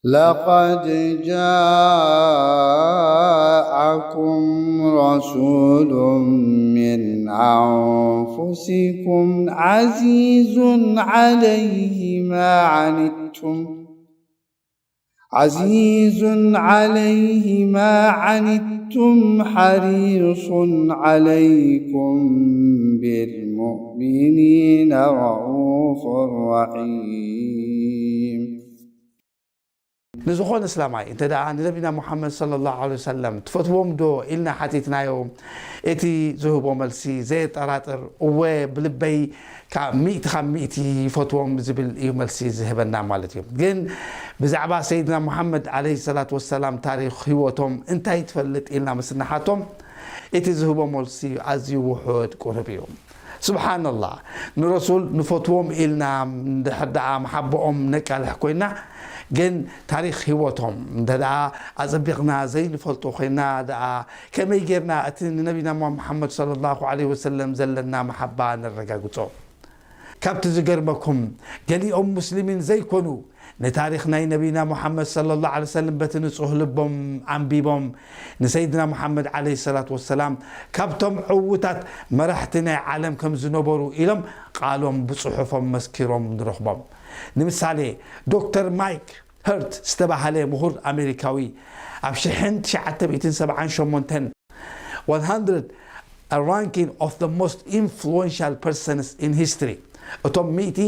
لقد جاءكم رسول من أنفسكم عزيز عليه ما عنتم عزيز عليه ما عنتم حريص عليكم بالمؤمنين رءوف رحيم. ንዝኾነ እስላማይ እንተ ደኣ ንነቢና ሙሓመድ ሰለላሁ ዐለይሂ ወሰለም ትፈትዎም ዶ ኢልና ሓቲትናዮ፣ እቲ ዝህቦ መልሲ ዘየጠራጥር እወ ብልበይ ካብ ሚእቲ ካብ ሚእቲ ይፈትዎም ዝብል እዩ መልሲ ዝህበና ማለት እዩ። ግን ብዛዕባ ሰይድና ሙሓመድ ዐለይሂ ሰላቱ ወሰላም ታሪኽ ህይወቶም እንታይ ትፈልጥ ኢልና ምስ ንሓቶም እቲ ዝህቦ መልሲ ኣዝዩ ውሑድ ቁሩብ እዩ። ስብሓንላህ፣ ንረሱል ንፈትዎም ኢልና እንድሕር ደኣ መሓባኦም ነቃልሕ ኮይና፣ ግን ታሪኽ ህይወቶም እንተ ደኣ ኣጸቢቕና ዘይንፈልጦ ኮይና ደኣ ከመይ ጌርና እቲ ንነቢና ሙሓመድ ሰለላሁ ዐለይሂ ወሰለም ዘለና መሓባ ነረጋግጾ? ካብቲ ዝገርመኩም፣ ገሊኦም ሙስሊሚን ዘይኮኑ ንታሪኽ ናይ ነቢና ሙሓመድ ሰለላሁ ዐለይሂ ወሰለም በቲ ንጹህ ልቦም ኣንቢቦም ንሰይድና ሙሓመድ ዐለይሂ ሰላቱ ወሰላም ካብቶም ዕዉታት መራሕቲ ናይ ዓለም ከም ዝነበሩ ኢሎም ቃሎም ብጽሑፎም መስኪሮም ንረኽቦም። ንምሳሌ ዶክተር ማይክ ሀርት ዝተባህለ ምሁር ኣሜሪካዊ ኣብ ሽሕን ትሽዓተ ሚእትን ሰብዓን ሸሞንተን one hundred a ranking of the most influential persons in history እቶም ሚእቲ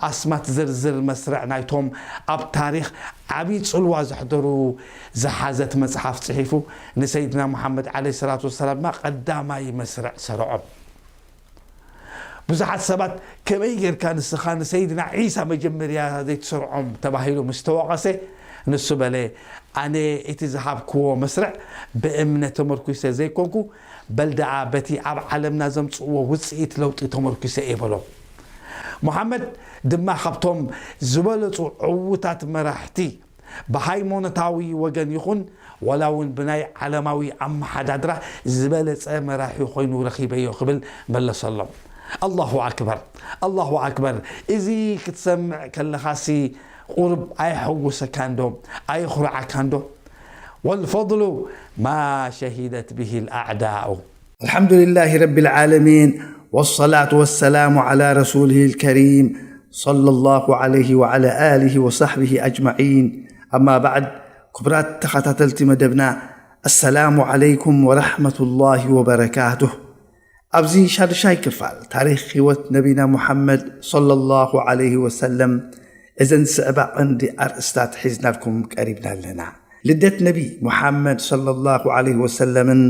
ኣስማት ዝርዝር መስርዕ ናይቶም ኣብ ታሪኽ ዓብዪ ጽልዋ ዘሕደሩ ዝሓዘት መጽሓፍ ጽሒፉ ንሰይድና ሙሓመድ ዐለይሂ ሰላቱ ወሰላም ድማ ቀዳማይ መስርዕ ሰርዖም። ብዙሓት ሰባት ከመይ ጌርካ ንስኻ ንሰይድና ዒሳ መጀመርያ ዘይትሰርዖም ተባሂሉ ምስ ተወቐሰ፣ ንሱ በለ፣ ኣነ እቲ ዝሃብክዎ መስርዕ ብእምነት ተመርኩሰ ዘይኮንኩ፣ በል ደኣ በቲ ኣብ ዓለምና ዘምጽእዎ ውጽኢት ለውጢ ተመርኩሰ እየ በሎ። ሙሓመድ ድማ ካብቶም ዝበለጹ ዕዉታት መራሕቲ ብሃይማኖታዊ ወገን ይኹን ዋላ እውን ብናይ ዓለማዊ ኣመሓዳድራ ዝበለጸ መራሒ ኮይኑ ረኺበዮ ክብል መለሰሎም። ኣላሁ ኣክበር፣ ኣላሁ ኣክበር። እዚ ክትሰምዕ ከለኻሲ ቁሩብ ኣየሐጉሰካን ዶ? ኣየኹርዓካን ዶ? والفضل ما شهدت به الأعداء. الحمد لله رب العالمين، والصلاة والسلام على رسوله الكريم، صلى الله عليه وعلى آله وصحبه أجمعين. أما بعد، ክቡራት ተኸታተልቲ መደብና፣ السلام عليكم ورحمة الله وبركاته. ኣብዚ ሻዱሻይ ክፋል ታሪኽ ህይወት ነቢና ሙሓመድ ሰለላሁ ዐለይሂ ወሰለም፣ እዘን ዝስዕባ ቀንዲ ኣርእስታት ሒዝናልኩም ቀሪብና ኣለና። ልደት ነቢ ሙሓመድ ሰለላሁ ዐለይሂ ወሰለምን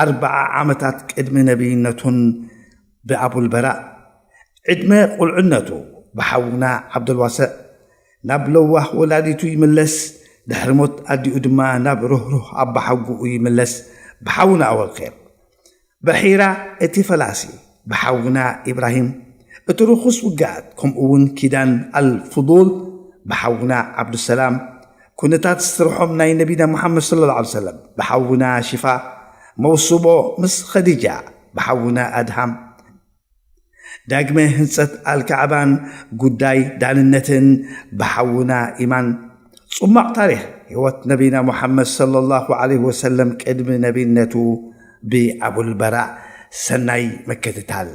ኣርብዓ ዓመታት ቅድሚ ነቢይነቱን ብኣቡልበራእ። ዕድመ ቁልዕነቱ ብሓውና ዓብደልዋስዕ ናብ ለዋህ ወላዲቱ ይምለስ፣ ድሕሪ ሞት ኣዲኡ ድማ ናብ ርህሩህ ኣባሓጉኡ ይምለስ፣ ብሓውና ኣወልኼር። በሒራ እቲ ፈላሲ ብሓውና ኢብራሂም፣ እቲ ርኹስ ውግኣት ከምኡ እውን ኪዳን ኣልፍዱል ብሓውና ዓብዱሰላም፣ ኩነታት ስርሖም ናይ ነቢና ሙሓመድ ሰለላሁ ዐለይሂ ወሰለም ብሓውና ሽፋ፣ መውስቦ ምስ ኸዲጃ ብሓውና ኣድሃም፣ ዳግመ ህንጸት ኣልካዕባን ጉዳይ ዳንነትን ብሓውና ኢማን፣ ጽሟቕ ታሪኽ ህይወት ነቢና ሙሓመድ ሰለላሁ ዐለይሂ ወሰለም ቅድሚ ነቢነቱ ብኣቡልበራእ። ሰናይ ምክትታል።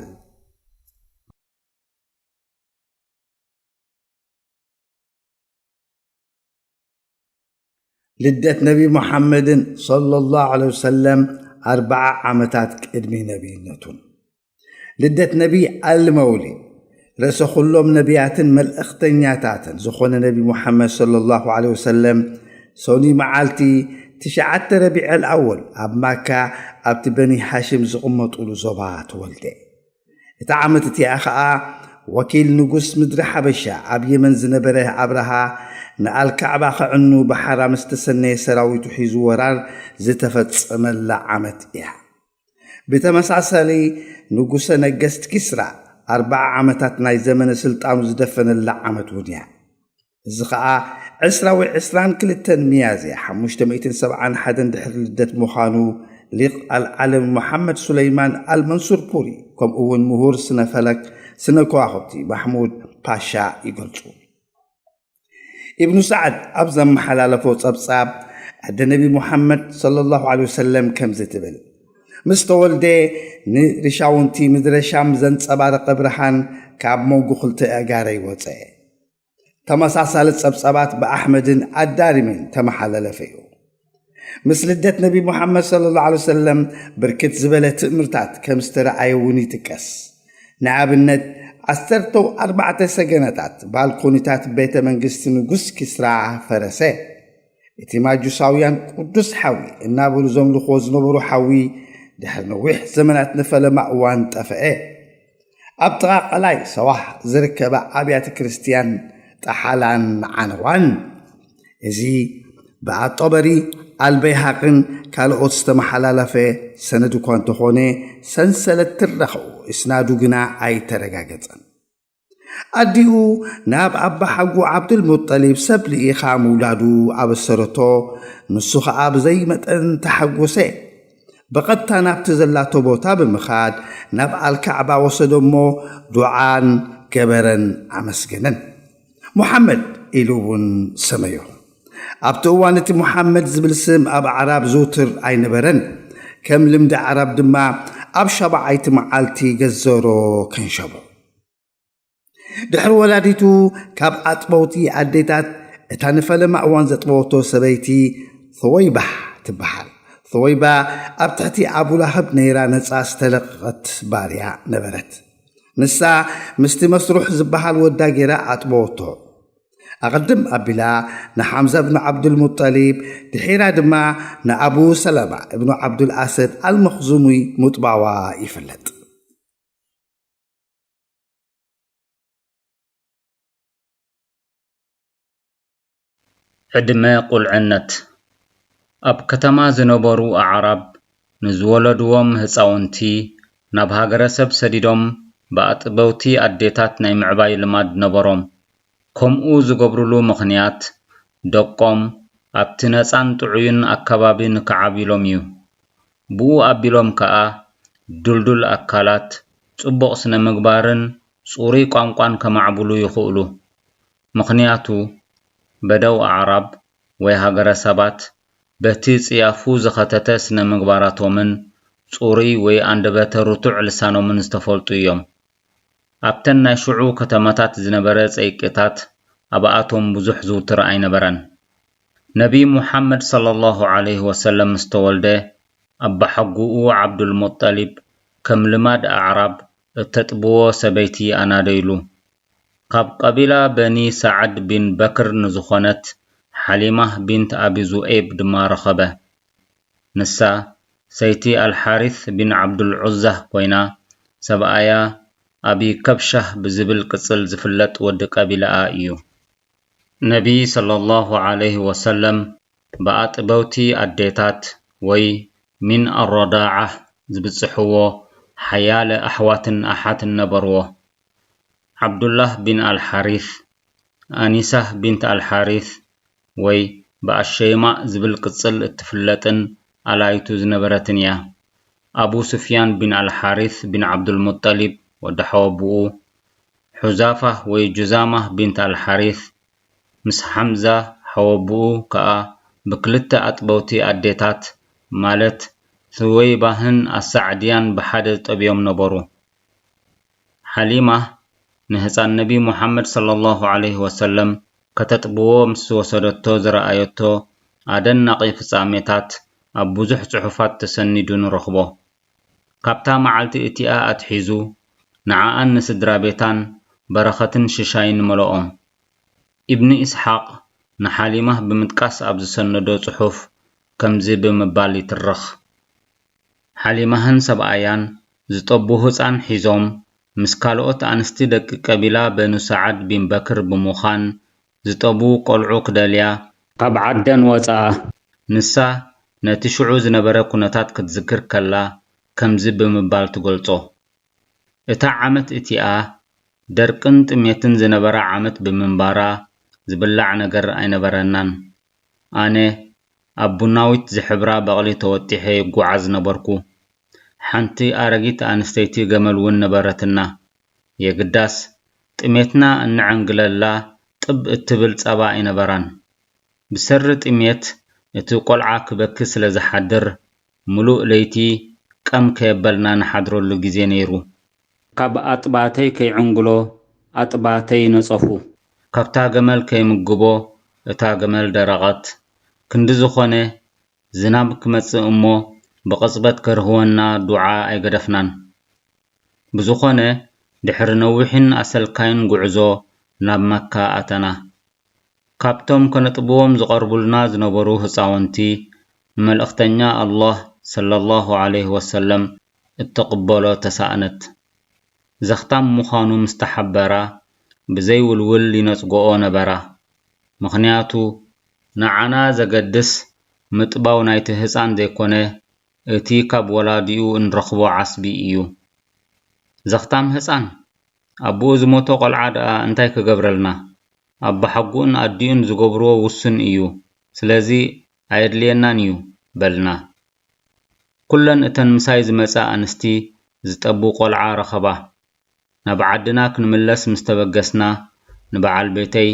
ልደት ነቢ ሙሓመድን ሰለላሁ ዐለይሂ ወሰለም ኣርብዓ ዓመታት ቅድሚ ነቢይነቱን። ልደት ነቢ ኣልመውሊድ ርእሰ ኩሎም ነቢያትን መልእኽተኛታትን ዝኾነ ነቢ ሙሓመድ ሰለላሁ ዐለይሂ ወሰለም ሰኑይ መዓልቲ ትሽዓተ ረቢዕ ኣልኣወል ኣብ ማካ ኣብቲ በኒ ሃሽም ዝቕመጡሉ ዞባ ተወልደ። እታ ዓመት እቲኣ ኸኣ ወኪል ንጉስ ምድሪ ሓበሻ ኣብ የመን ዝነበረ ኣብርሃ ንኣልካዕባ ከዕኑ ብሓራ ምስ ተሰነየ ሰራዊቱ ሒዙ ወራር ዝተፈጸመላ ዓመት እያ። ብተመሳሳሊ ንጉሰ ነገስት ኪስራ ኣርብዓ ዓመታት ናይ ዘመነ ስልጣኑ ዝደፈነላ ዓመት እውን እያ። እዚ ኸኣ ዕስራ ወይ ዕስራን ክልተን ሚያዝያ ሓሙሽተ ሚእትን ሰብዓን ሓደን ድሕሪ ልደት ምዃኑ ሊቕ ኣልዓለም መሓመድ ሱለይማን ኣልመንሱር ፑሪ ከምኡ እውን ምሁር ስነ ፈለክ ስነ ከዋኽብቲ ማሕሙድ ፓሻ ይገልጹ። ኢብኑ ሰዓድ ኣብ ዘመሓላለፎ ጸብጻብ፣ ኣደ ነቢ ሙሓመድ ሰለላሁ ዐለይሂ ወሰለም ከምዚ ትብል፣ ምስ ተወልደ ንርሻውንቲ ምድረ ሻም ዘንጸባረቐ ብርሃን ካብ መንጎ ክልተ ኣእጋረይ ወጸ። ተመሳሳሊ ጸብጻባት ብኣሕመድን ኣዳሪምን ተመሓላለፈ እዩ። ምስ ልደት ነቢ ሙሓመድ ሰለላሁ ዐለይሂ ወሰለም ብርክት ዝበለ ትእምርታት ከም ዝተረኣየ እውን ይጥቀስ። ንኣብነት፣ ዓሰርተው ኣርባዕተ ሰገነታት ባልኮኒታት ቤተ መንግስቲ ንጉስ ኪስራ ፈረሰ። እቲ ማጁሳውያን ቅዱስ ሓዊ እናበሉ ዘምልኽዎ ዝነበሩ ሓዊ ድሕሪ ነዊሕ ዘመናት ንፈለማ እዋን ጠፍአ። ኣብ ጥቓ ቀላይ ሰዋሕ ዝርከባ ኣብያተ ክርስትያን ጠሓላን ዓነዋን። እዚ ብኣጦበሪ ኣልበይሃቅን ካልኦት ዝተመሓላለፈ ሰነድ እኳ እንተኾነ፣ ሰንሰለት ትረኸኡ እስናዱ ግና ኣይተረጋገጸን። ኣዲኡ ናብ ኣባሓጉ ዓብዱል ሙጠሊብ ሰብ ልኢኻ ምውላዱ ኣበሰረቶ። ንሱ ኸኣ ብዘይ መጠን ተሓጎሰ። ብቐጥታ ናብቲ ዘላቶ ቦታ ብምኻድ ናብ ኣልካዕባ ወሰዶ እሞ ዱዓን ገበረን ኣመስገነን። ሙሓመድ ኢሉ እውን ሰመዮ። ኣብቲ እዋን እቲ ሙሓመድ ዝብል ስም ኣብ ኣዕራብ ዝውትር ኣይነበረን። ከም ልምዲ ኣዕራብ ድማ ኣብ ሻብዓይቲ መዓልቲ ገዘሮ ከንሸቦ። ድሕሪ ወላዲቱ ካብ ኣጥበውቲ ኣዴታት እታ ንፈለማ እዋን ዘጥበወቶ ሰበይቲ ثويبة ትበሃል። ثويبة ኣብ ትሕቲ ኣቡ ላህብ ነይራ ነጻ ዝተለቐቐት ባርያ ነበረት። ንሳ ምስቲ መስሩሕ ዝበሃል ወዳ ጌራ ኣጥበወቶ። ኣቐድም ኣቢላ ንሓምዛ እብኑ ዓብዱልሙጠሊብ፣ ድሒራ ድማ ንኣቡ ሰለማ እብኑ ዓብዱል ኣሰድ ኣልመኽዙሚ ምጥባዋ ይፍለጥ። ዕድመ ቁልዕነት። ኣብ ከተማ ዝነበሩ ኣዕራብ ንዝወለድዎም ህጻውንቲ ናብ ሃገረሰብ ሰዲዶም ብኣጥበውቲ ኣዴታት ናይ ምዕባይ ልማድ ነበሮም። ከምኡ ዝገብሩሉ ምኽንያት፣ ደቆም ኣብቲ ነጻን ጥዑይን ኣከባቢ ንክዓብዩሎም እዩ። ብኡ ኣቢሎም ከኣ ድልዱል ኣካላት፣ ጽቡቕ ስነ ምግባርን ጽሩይ ቋንቋን ከማዕብሉ ይኽእሉ። ምኽንያቱ፣ በደው ኣዕራብ ወይ ሃገረሰባት በቲ ጽያፉ ዝኸተተ ስነ ምግባራቶምን ጽሩይ ወይ ኣንደበተ ርቱዕ ልሳኖምን ዝተፈልጡ እዮም። ኣብተን ናይ ሽዑ ከተማታት ዝነበረ ጸይቅታት ኣብኣቶም ብዙሕ ዝውትር ኣይነበረን። ነቢ ሙሓመድ ሰለላሁ ዐለይሂ ወሰለም ምስ ተወልደ፣ ኣባሓጉኡ ዓብዱልሙጠሊብ ከም ልማድ ኣዕራብ እተጥብዎ ሰበይቲ ኣናደይሉ። ካብ ቀቢላ በኒ ሰዓድ ቢን በክር ንዝኾነት ሓሊማህ ቢንት ኣቢ ዙኤብ ድማ ረኸበ። ንሳ ሰይቲ ኣልሓሪስ ቢን ዓብዱል ዑዛህ ኮይና፣ ሰብኣያ ኣቢ ከብሻህ ብዝብል ቅጽል ዝፍለጥ ወዲ ቀቢላኣ እዩ። ነቢ ሰለላሁ ዐለይሂ ወሰለም ብኣጥበውቲ ኣዴታት ወይ ሚን ኣሮዳዓ ዝብጽሕዎ ሓያለ ኣሕዋትን ኣሓትን ነበርዎ። ዓብዱላህ ቢን ኣልሓሪስ፣ ኣኒሳህ ቢንት ኣልሓሪስ ወይ ብኣሸይማእ ዝብል ቅጽል እትፍለጥን ኣላይቱ ዝነበረትን እያ። ኣቡ ሱፍያን ቢን ኣልሓሪስ ቢን ዓብዱልሙጠሊብ ወዲ ሓወብኡ፣ ሑዛፋ ወይ ጁዛማ ቢንት ኣልሓሪስ፣ ምስ ሓምዛ ሓወብኡ ከኣ ብክልተ ኣጥበውቲ ኣዴታት ማለት ሱወይባህን ኣሳዕድያን ብሓደ ጠብዮም ነበሩ። ሓሊማ ንህጻን ነቢ ሙሓመድ ሰለላሁ ዐለይሂ ወሰለም ከተጥብዎ ምስ ወሰደቶ ዝረኣየቶ ኣደናቒ ፍጻሜታት ኣብ ብዙሕ ጽሑፋት ተሰኒዱ ንረኽቦ። ካብታ መዓልቲ እቲኣ ኣትሒዙ ንዓኣን ንስድራ ቤታን በረኸትን ሽሻይን መለኦም። ኢብኒ ኢስሓቕ ንሓሊማ ብምጥቃስ ኣብ ዝሰነዶ ጽሑፍ ከምዚ ብምባል ይትርኽ። ሓሊማህን ሰብኣያን ዝጠቡ ህጻን ሒዞም ምስ ካልኦት ኣንስቲ ደቂ ቀቢላ በኑ ሰዓድ ቢን በክር ብምዃን ዝጠቡ ቆልዑ ክደልያ ካብ ዓደን ወጻ። ንሳ ነቲ ሽዑ ዝነበረ ኩነታት ክትዝክር ከላ ከምዚ ብምባል ትገልጾ። እታ ዓመት እቲኣ ደርቅን ጥሜትን ዝነበራ ዓመት ብምንባራ ዝብላዕ ነገር ኣይነበረናን። ኣነ ኣብ ቡናዊት ዝሕብራ በቕሊ ተወጢሐ ይጓዓዝ ነበርኩ። ሓንቲ ኣረጊት ኣንስተይቲ ገመል እውን ነበረትና። የግዳስ ጥሜትና እንዐንግለላ፣ ጠ ጽብ እትብል ጸባ ኣይነበራን። ብሰሪ ጥሜት እቲ ቆልዓ ክበኪ ስለ ዝሓድር፣ ምሉእ ለይቲ ቀም ከየበልና ንሓድረሉ ግዜ ነይሩ። ካብ ኣጥባተይ ከይዕንግሎ ኣጥባተይ ነጸፉ። ካብታ ገመል ከይምግቦ እታ ገመል ደረቐት። ክንዲ ዝኾነ፣ ዝናብ ክመጽእ እሞ ብቕጽበት ከርህወና ዱዓ ኣይገደፍናን። ብዝኾነ፣ ድሕሪ ነዊሕን ኣሰልካይን ጉዕዞ ናብ መካ ኣተና። ካብቶም ከነጥብዎም ዝቐርቡልና ዝነበሩ ህጻውንቲ፣ ንመልእኽተኛ ኣላህ ሰለላሁ ዐለይሂ ወሰለም እትቕበሎ ተሳእነት። ዘኽታም ምዃኑ ምስ ተሓበራ፣ ብዘይውልውል ይነጽግኦ ነበራ። ምኽንያቱ፣ ንዓና ዘገድስ ምጥባው ናይቲ ህጻን ዘይኮነ፣ እቲ ካብ ወላዲኡ እንረኽቦ ዓስቢ እዩ። ዘኽታም ህጻን፣ ኣቦኡ ዝሞቶ ቆልዓ ደኣ እንታይ ክገብረልና? ኣባሓጎኡን ኣዲኡን ዝገብርዎ ውሱን እዩ። ስለዚ ኣየድልየናን እዩ፣ በልና። ኩለን እተን ምሳይ ዝመጻ ኣንስቲ ዝጠቡ ቆልዓ ረኸባ። ናብ ዓድና ክንምለስ ምስ ተበገስና፣ ንበዓል ቤተይ፣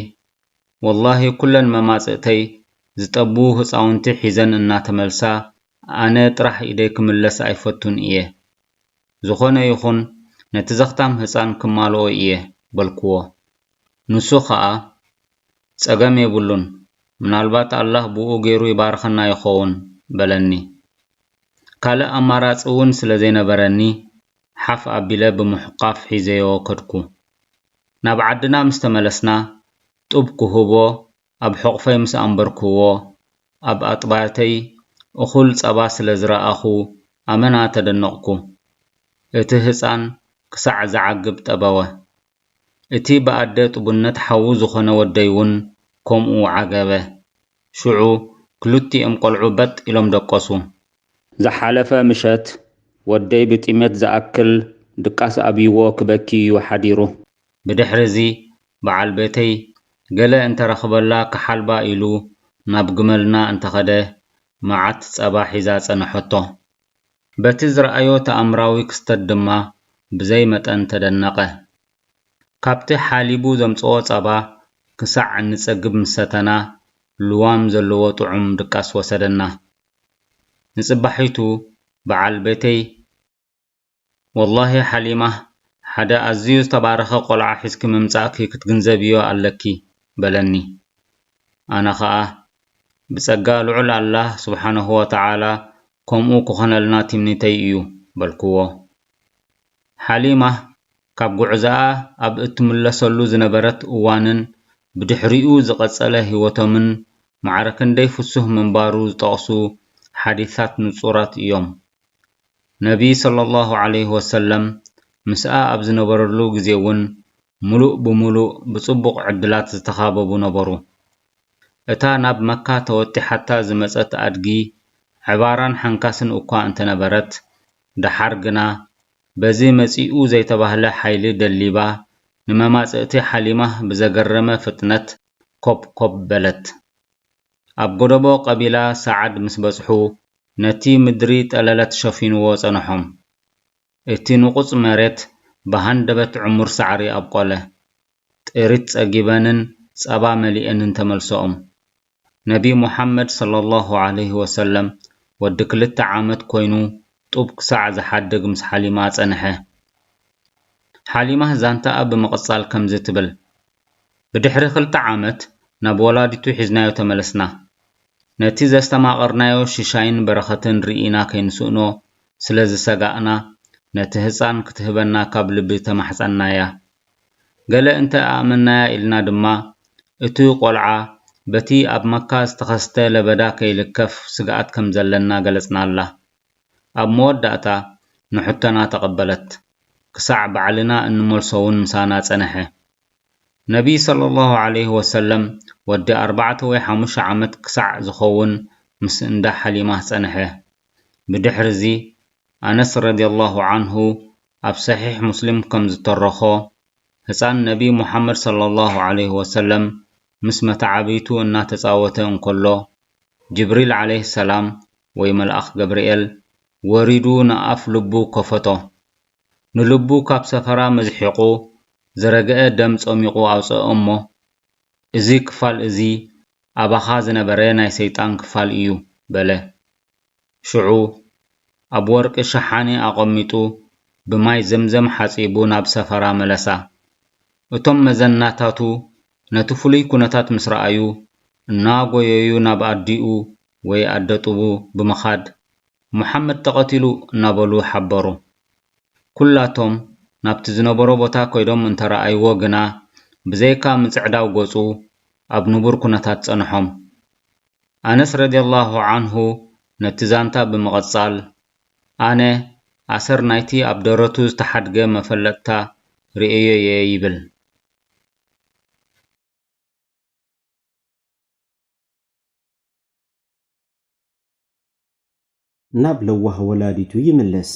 "ወላሂ ኩለን መማጽእተይ ዝጠቡ ህጻውንቲ ሒዘን እናተመልሳ፣ ኣነ ጥራሕ ኢደይ ክምለስ ኣይፈቱን እየ። ዝኾነ ይኹን ነቲ ዘኽታም ህጻን ክማልኦ እየ" በልክዎ። ንሱ ኸኣ፣ "ጸገም የብሉን፣ ምናልባት ኣላህ ብኡ ገይሩ ይባርኸና ይኸውን" በለኒ። ካልእ ኣማራጺ እውን ስለ ዘይነበረኒ፣ ሓፍ ኣቢለ ብምሕቋፍ ሒዘዮ ከድኩ። ናብ ዓድና ምስ ተመለስና፣ ጡብ ክህቦ ኣብ ሕቑፈይ ምስ ኣንበርክዎ፣ ኣብ ኣጥባተይ እኹል ጸባ ስለ ዝረኣኹ ኣመና ተደነቕኩ። እቲ ህጻን ክሳዕ ዝዓግብ ጠበወ። እቲ ብኣደ ጥቡነት ሓዉ ዝኾነ ወደይ እውን ከምኡ ዓገበ። ሽዑ ክልቲኦም ቆልዑ በጥ ኢሎም ደቀሱ። ዝሓለፈ ምሸት ወደይ ብጥሜት ዝኣክል ድቃስ ኣብይዎ ክበኪ እዩ ሓዲሩ። ብድሕሪ እዚ በዓል ቤተይ ገለ እንተረኽበላ ክሓልባ ኢሉ ናብ ግመልና እንተኸደ መዓት ጸባ ሒዛ ጸንሐቶ። በቲ ዝረኣዮ ተኣምራዊ ክስተት ድማ ብዘይ መጠን ተደነቐ። ካብቲ ሓሊቡ ዘምጽኦ ጸባ ክሳዕ እንጸግብ ምስ ሰተና፣ ልዋም ዘለዎ ጥዑም ድቃስ ወሰደና። ንጽባሒቱ በዓል ቤተይ፣ "ወላሂ ሓሊማ፣ ሓደ ኣዝዩ ዝተባረኸ ቆልዓ ሒዝኪ ምምጻእኪ ክትግንዘብዮ ኣለኪ" በለኒ። ኣነ ኸኣ፣ "ብጸጋ ልዑል ኣላህ ስብሓነሁ ወተዓላ ከምኡ ክኾነልና ትምኒተይ እዩ" በልክዎ። ሓሊማ ካብ ጉዕዞኣ ኣብ እትምለሰሉ ዝነበረት እዋንን ብድሕሪኡ ዝቐጸለ ህይወቶምን ማዕረ ክንደይ ፍሱህ ምንባሩ ዝጠቕሱ ሓዲሳት ንጹራት እዮም። ነቢ ሰለላሁ ዐለይሂ ወሰለም ምስኣ ኣብ ዝነበረሉ ግዜ እውን ምሉእ ብምሉእ ብጽቡቕ ዕድላት ዝተኻበቡ ነበሩ። እታ ናብ መካ ተወጢሓታ ዝመጸት ኣድጊ ዕባራን ሓንካስን እኳ እንተነበረት፣ ደሓር ግና በዚ መጺኡ ዘይተባህለ ሓይሊ ደሊባ ንመማጽእቲ ሓሊማ ብዘገረመ ፍጥነት ኮብ ኮብ በለት። ኣብ ጎደቦ ቀቢላ ሰዓድ ምስ በጽሑ፣ ነቲ ምድሪ ጠለለት ሸፊንዎ ጸንሖም። እቲ ንቑጽ መሬት ብሃንደበት ዕሙር ሳዕሪ ኣብቆለ። ጥሪት ጸጊበንን ጸባ መሊኤንን ተመልሰኦም። ነቢ ሙሓመድ ሰለላሁ ዐለይሂ ወሰለም ወዲ ክልተ ዓመት ኮይኑ ጡብ ክሳዕ ዝሓድግ ምስ ሓሊማ ጸንሐ። ሓሊማ ዛንታኣ ብምቕጻል ከምዚ ትብል፣ ብድሕሪ ክልተ ዓመት ናብ ወላዲቱ ሒዝናዮ ተመለስና። ነቲ ዘስተማቐርናዮ ሽሻይን በረኸትን ርኢና ከይንስእኖ ስለ ዝሰጋእና፣ ነቲ ህጻን ክትህበና ካብ ልቢ ተማሕጸንናያ። ገለ እንተ ኣእመንናያ ኢልና ድማ፣ እቲ ቆልዓ በቲ ኣብ መካ ዝተኸስተ ለበዳ ከይልከፍ ስግኣት ከም ዘለና ገለጽናላ። ኣብ መወዳእታ ንሕቶና ተቐበለት። ክሳዕ ባዕልና እንመልሶ እውን ምሳና ጸንሐ። ነቢ ሰለላሁ ዐለይሂ ወሰለም ወዲ ኣርባዕተ ወይ ሓሙሽተ ዓመት ክሳዕ ዝኸውን ምስ እንዳ ሓሊማ ጸንሐ። ብድሕርዚ ኣነስ ረዲየላሁ ዐንሁ ኣብ ሰሒሕ ሙስሊም ከም ዝተረኾ፣ ህጻን ነቢ ሙሓመድ ሰለላሁ ዐለይሂ ወሰለም ምስ መተዓብይቱ እናተጻወተ እንከሎ፣ ጅብሪል ዐለይሂ ሰላም ወይ መልኣኽ ገብርኤል ወሪዱ ንኣፍ ልቡ ከፈቶ። ንልቡ ካብ ሰፈራ መዝሒቑ ዝረግአ ደም ጸሚቑ ኣውጽኦ እሞ፣ "እዚ ክፋል እዚ ኣባኻ ዝነበረ ናይ ሰይጣን ክፋል እዩ" በለ። ሽዑ ኣብ ወርቂ ሸሓኒ ኣቐሚጡ ብማይ ዘምዘም ሓጺቡ ናብ ሰፈራ መለሳ። እቶም መዘናታቱ ነቲ ፍሉይ ኩነታት ምስ ረኣዩ፣ እናጎየዩ ናብ ኣዲኡ ወይ ኣደ ጡቡ ብምኻድ፣ "ሙሓመድ ተቐቲሉ" እናበሉ ሓበሩ። ኩላቶም ናብቲ ዝነበሮ ቦታ ከይዶም እንተረኣይዎ ግና፣ ብዘይካ ምጽዕዳው ገጹ ኣብ ንቡር ኩነታት ጸንሖም። ኣነስ ረዲየላሁ ዓንሁ ነቲ ዛንታ ብምቕጻል፣ "ኣነ ኣሰር ናይቲ ኣብ ደረቱ ዝተሓድገ መፈለጥታ ርእየዮ እየ" ይብል። ናብ ለዋህ ወላዲቱ ይምለስ።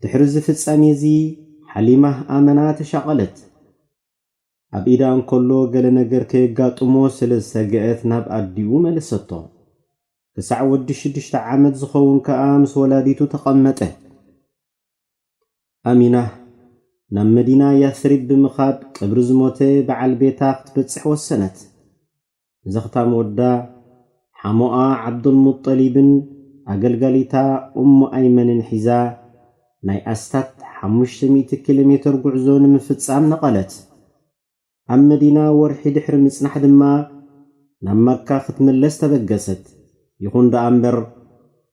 ድሕሪ እዚ ፍጻሜ እዚ፣ ሓሊማ ኣመና ተሻቐለት። ኣብ ኢዳ እንከሎ ገለ ነገር ከየጋጥሞ ስለ ዝሰግአት ናብ ኣዲኡ መለሰቶ። ክሳዕ ወዲ ሽዱሽተ ዓመት ዝኸውን ከኣ ምስ ወላዲቱ ተቐመጠ። ኣሚና ናብ መዲና ያስሪብ ብምኻድ ቀብሪ ዝሞተ በዓል ቤታ ክትበጽሕ ወሰነት። ንዘኽታም ወዳ ሓሞኣ ዓብዱልሙጠሊብን ኣገልጋሊታ ኡሙ ኣይመንን ሒዛ ናይ ኣስታት ሓሙሽተ ሚእቲ ኪሎ ሜትር ጉዕዞ ንምፍጻም ነቐለት። ኣብ መዲና ወርሒ ድሕሪ ምጽናሕ ድማ ናብ መካ ክትምለስ ተበገሰት። ይኹን ደኣ እምበር፣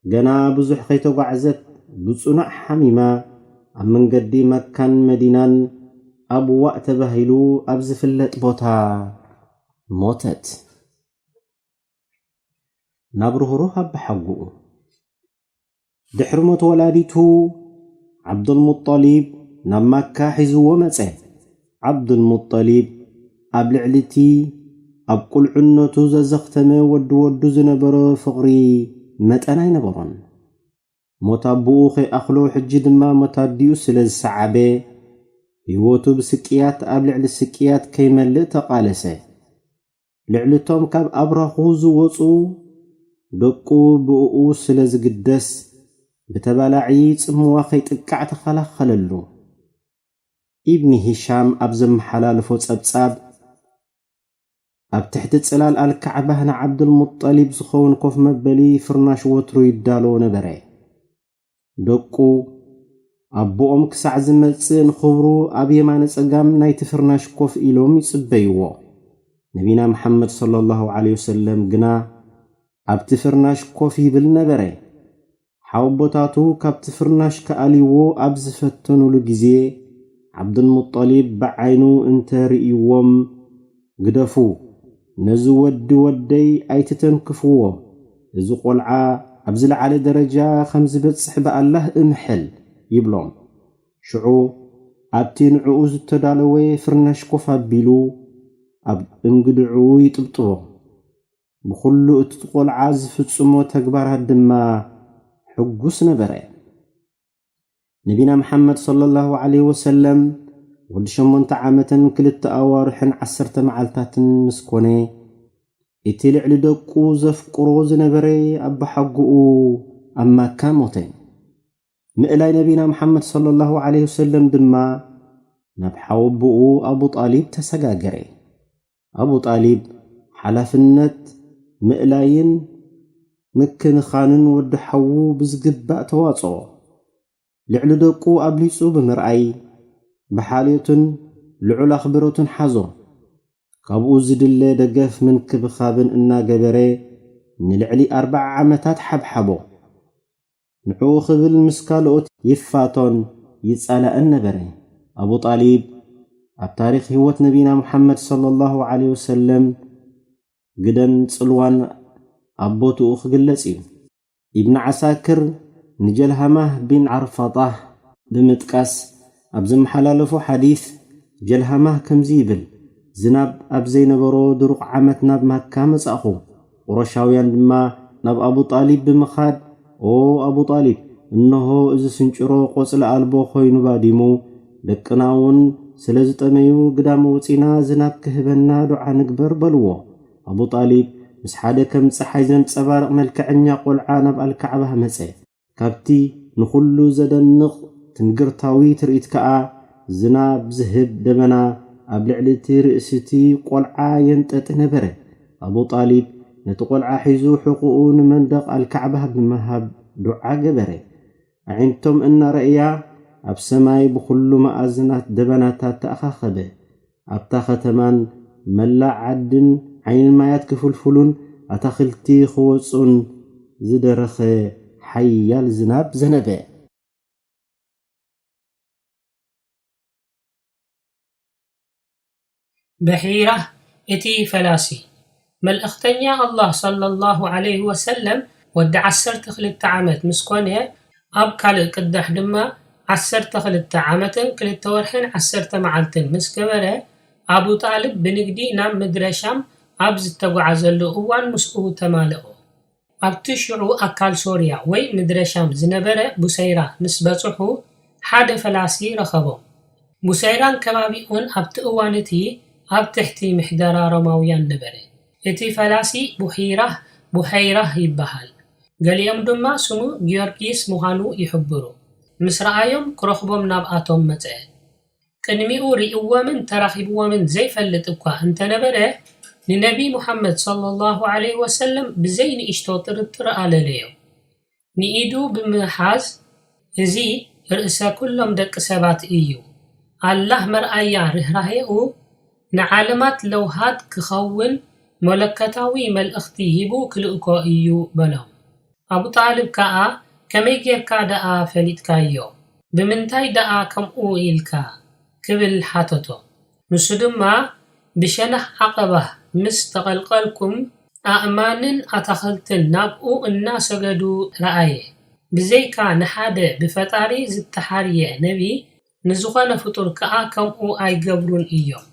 ገና ብዙሕ ከይተጓዕዘት ብጽኑዕ ሓሚማ ኣብ መንገዲ መካን መዲናን ኣቡዋእ ተባሂሉ ኣብ ዝፍለጥ ቦታ ሞተት። ናብ ርህሩህ ኣባሓጉኡ። ድሕሪ ሞት ወላዲቱ፣ ዓብዱልሙጠሊብ ናብ ማካ ሒዝዎ መጸ። ዓብዱልሙጠሊብ ኣብ ልዕሊ እቲ ኣብ ቁልዕነቱ ዘዘኽተመ ወዲ ወዱ ዝነበሮ ፍቕሪ መጠን ኣይነበሮን። ሞት ኣቦኡ ከይኣኽሎ፣ ሕጂ ድማ ሞት ኣዲኡ ስለ ዝሰዓበ፣ ህይወቱ ብስቅያት ኣብ ልዕሊ ስቅያት ከይመልእ ተቓለሰ። ልዕሊ እቶም ካብ ኣብራኹ ዝወጹ ደቁ ብእኡ ስለ ዝግደስ፣ ብተባላዒ ጽምዋ ከይጥቃዕ ተኸላኸለሉ። ኢብኒ ሂሻም ኣብ ዘመሓላለፎ ጸብጻብ፣ ኣብ ትሕቲ ጽላል ኣልካዕባ ንዓብዱልሙጠሊብ ዝኸውን ኮፍ መበሊ ፍርናሽ ወትሩ ይዳሎ ነበረ። ደቁ፣ ኣቦኦም ክሳዕ ዝመጽእ ንኽብሩ ኣብ የማነ ጸጋም ናይቲ ፍርናሽ ኮፍ ኢሎም ይጽበይዎ። ነቢና መሓመድ ሰለላሁ ዐለይሂ ወሰለም ግና ኣብቲ ፍርናሽ ኮፍ ይብል ነበረ። ሓወቦታቱ ካብቲ ፍርናሽ ክኣልይዎ ኣብ ዝፈተኑሉ ግዜ፣ ዓብዱልሙጠሊብ ብዓይኑ እንተ ርእይዎም፣ "ግደፉ፣ ነዚ ወዲ ወደይ ኣይትተንክፍዎ፣ እዚ ቈልዓ ኣብ ዝለዓለ ደረጃ ከም ዝበጽሕ ብኣላህ እምሕል" ይብሎም። ሽዑ ኣብቲ ንዕኡ ዝተዳለወ ፍርናሽ ኮፍ ኣቢሉ ኣብ እንግድዕኡ ይጥብጥቦ። ብኹሉ እቲ ቈልዓ ዝፍጽሞ ተግባራት ድማ ሕጉስ ነበረ። ነቢና መሓመድ ሰለላሁ ዐለይሂ ወሰለም ወዲ ሸሞንተ ዓመትን ክልተ ኣዋርሕን ዓሰርተ መዓልታትን ምስ ኮነ፣ እቲ ልዕሊ ደቁ ዘፍቅሮ ዝነበረ ኣባሓጎኡ ኣብ ማካ ሞተ። ምእላይ ነቢና መሓመድ ሰለላሁ ዐለይሂ ወሰለም ድማ ናብ ሓወቦኡ ኣቡ ጣሊብ ተሰጋገረ። ኣቡ ጣሊብ ሓላፍነት ምእላይን ምክንኻንን ወዲ ሓዉ ብዝግባእ ተዋጽኦ። ልዕሊ ደቁ ኣብሊጹ ብምርኣይ፣ ብሓልዮትን ልዑል ኣኽብሮትን ሓዞ። ካብኡ ዝድለ ደገፍ ምንክብኻብን እናገበረ ንልዕሊ ኣርብዓ ዓመታት ሓብሓቦ። ንዕኡ ክብል ምስ ካልኦት ይፋቶን ይጻላእን ነበረ። ኣቡ ጣሊብ ኣብ ታሪኽ ህይወት ነቢና ሙሓመድ ሰለላሁ ዐለይሂ ወሰለም ግደን ጽልዋን ኣብ ቦትኡ ክግለጽ እዩ። ኢብን ዓሳክር ንጀልሃማህ ቢን ዓርፋጣህ ብምጥቃስ ኣብ ዘመሓላለፎ ሓዲስ፣ ጀልሃማህ ከምዚ ይብል፣ ዝናብ ኣብ ዘይነበሮ ድሩቕ ዓመት ናብ ማካ መጻእኹ። ቁረሻውያን ድማ ናብ ኣቡ ጣሊብ ብምኻድ፣ "ኦ ኣቡ ጣሊብ፣ እንሆ እዚ ስንጭሮ ቆጽሊ ኣልቦ ኮይኑ ባዲሙ፣ ደቅና እውን ስለ ዝጠመዩ ግዳም ወጺና ዝናብ ክህበና ዱዓ ንግበር" በልዎ። ኣቡ ጣሊብ ምስ ሓደ ከም ጸሓይ ዘንጸባርቕ መልክዐኛ ቆልዓ ናብ ኣልካዕባ መጸ። ካብቲ ንኹሉ ዘደንቕ ትንግርታዊ ትርኢት ከኣ ዝናብ ዝህብ ደበና ኣብ ልዕሊ እቲ ርእሲ እቲ ቈልዓ የንጠጢ ነበረ። ኣቡ ጣሊብ ነቲ ቈልዓ ሒዙ ሕቖኡ ንመንደቕ ኣልካዕባ ብምሃብ ዱዓ ገበረ። ኣዒንቶም እናረእያ ኣብ ሰማይ ብኹሉ መኣዝናት ደበናታት ተኣኻኸበ። ኣብታ ኸተማን መላእ ዓድን ዓይኒ ማያት ክፍልፍሉን ኣታኽልቲ ክወጹን ዝደረኸ ሓያል ዝናብ ዘነበ። በሒራ እቲ ፈላሲ። መልእኽተኛ ኣላህ ሰለላሁ ዐለይሂ ወሰለም ወዲ ዓሰርተ ክልተ ዓመት ምስ ኮነ፣ ኣብ ካልእ ቅዳሕ ድማ ዓሰርተ ክልተ ዓመትን ክልተ ወርሕን ዓሰርተ መዓልትን ምስ ገበረ፣ ኣቡ ጣልብ ብንግዲ ናብ ምድረ ሻም ኣብ ዝተጓዓዘሉ እዋን ምስኡ ተማልኦ። ኣብቲ ሽዑ ኣካል ሶርያ ወይ ምድረ ሻም ዝነበረ ቡሰይራ ምስ በጽሑ፣ ሓደ ፈላሲ ረኸቦም። ቡሰይራን ከባቢኡን ኣብቲ እዋን እቲ ኣብ ትሕቲ ምሕደራ ሮማውያን ነበረ። እቲ ፈላሲ ቡሒራህ፣ ቡሐይራህ ይበሃል። ገሊኦም ድማ ስሙ ጊዮርጊስ ምዃኑ ይሕብሩ። ምስ ረኣዮም ክረኽቦም ናብኣቶም መጸ። ቅድሚኡ ሪእዎምን ተራኺብዎምን ዘይፈልጥ እኳ እንተነበረ፣ ንነቢ ሙሓመድ ሰለላሁ ዐለይሂ ወሰለም ብዘይ ንእሽቶ ጥርጥር ኣለለዮ። ንኢዱ ብምሓዝ፣ እዚ ርእሰ ኩሎም ደቂ ሰባት እዩ። ኣላህ መርኣያ ርህራሄኡ ንዓለማት ለውሃት ክኸውን መለኮታዊ መልእኽቲ ሂቡ ክልእኮ እዩ በሎም። ኣቡ ጣልብ ከኣ ከመይ ጌርካ ደኣ ፈሊጥካዮ? ብምንታይ ደኣ ከምኡ ኢልካ? ክብል ሓተቶ። ንሱ ድማ ብሸነኽ ዓቐባ ምስ ተቐልቀልኩም ኣእማንን ኣታኽልትን ናብኡ እናሰገዱ ረኣየ። ብዘይካ ንሓደ ብፈጣሪ ዝተሓርየ ነቢ ንዝኾነ ፍጡር ከኣ ከምኡ ኣይገብሩን እዮም።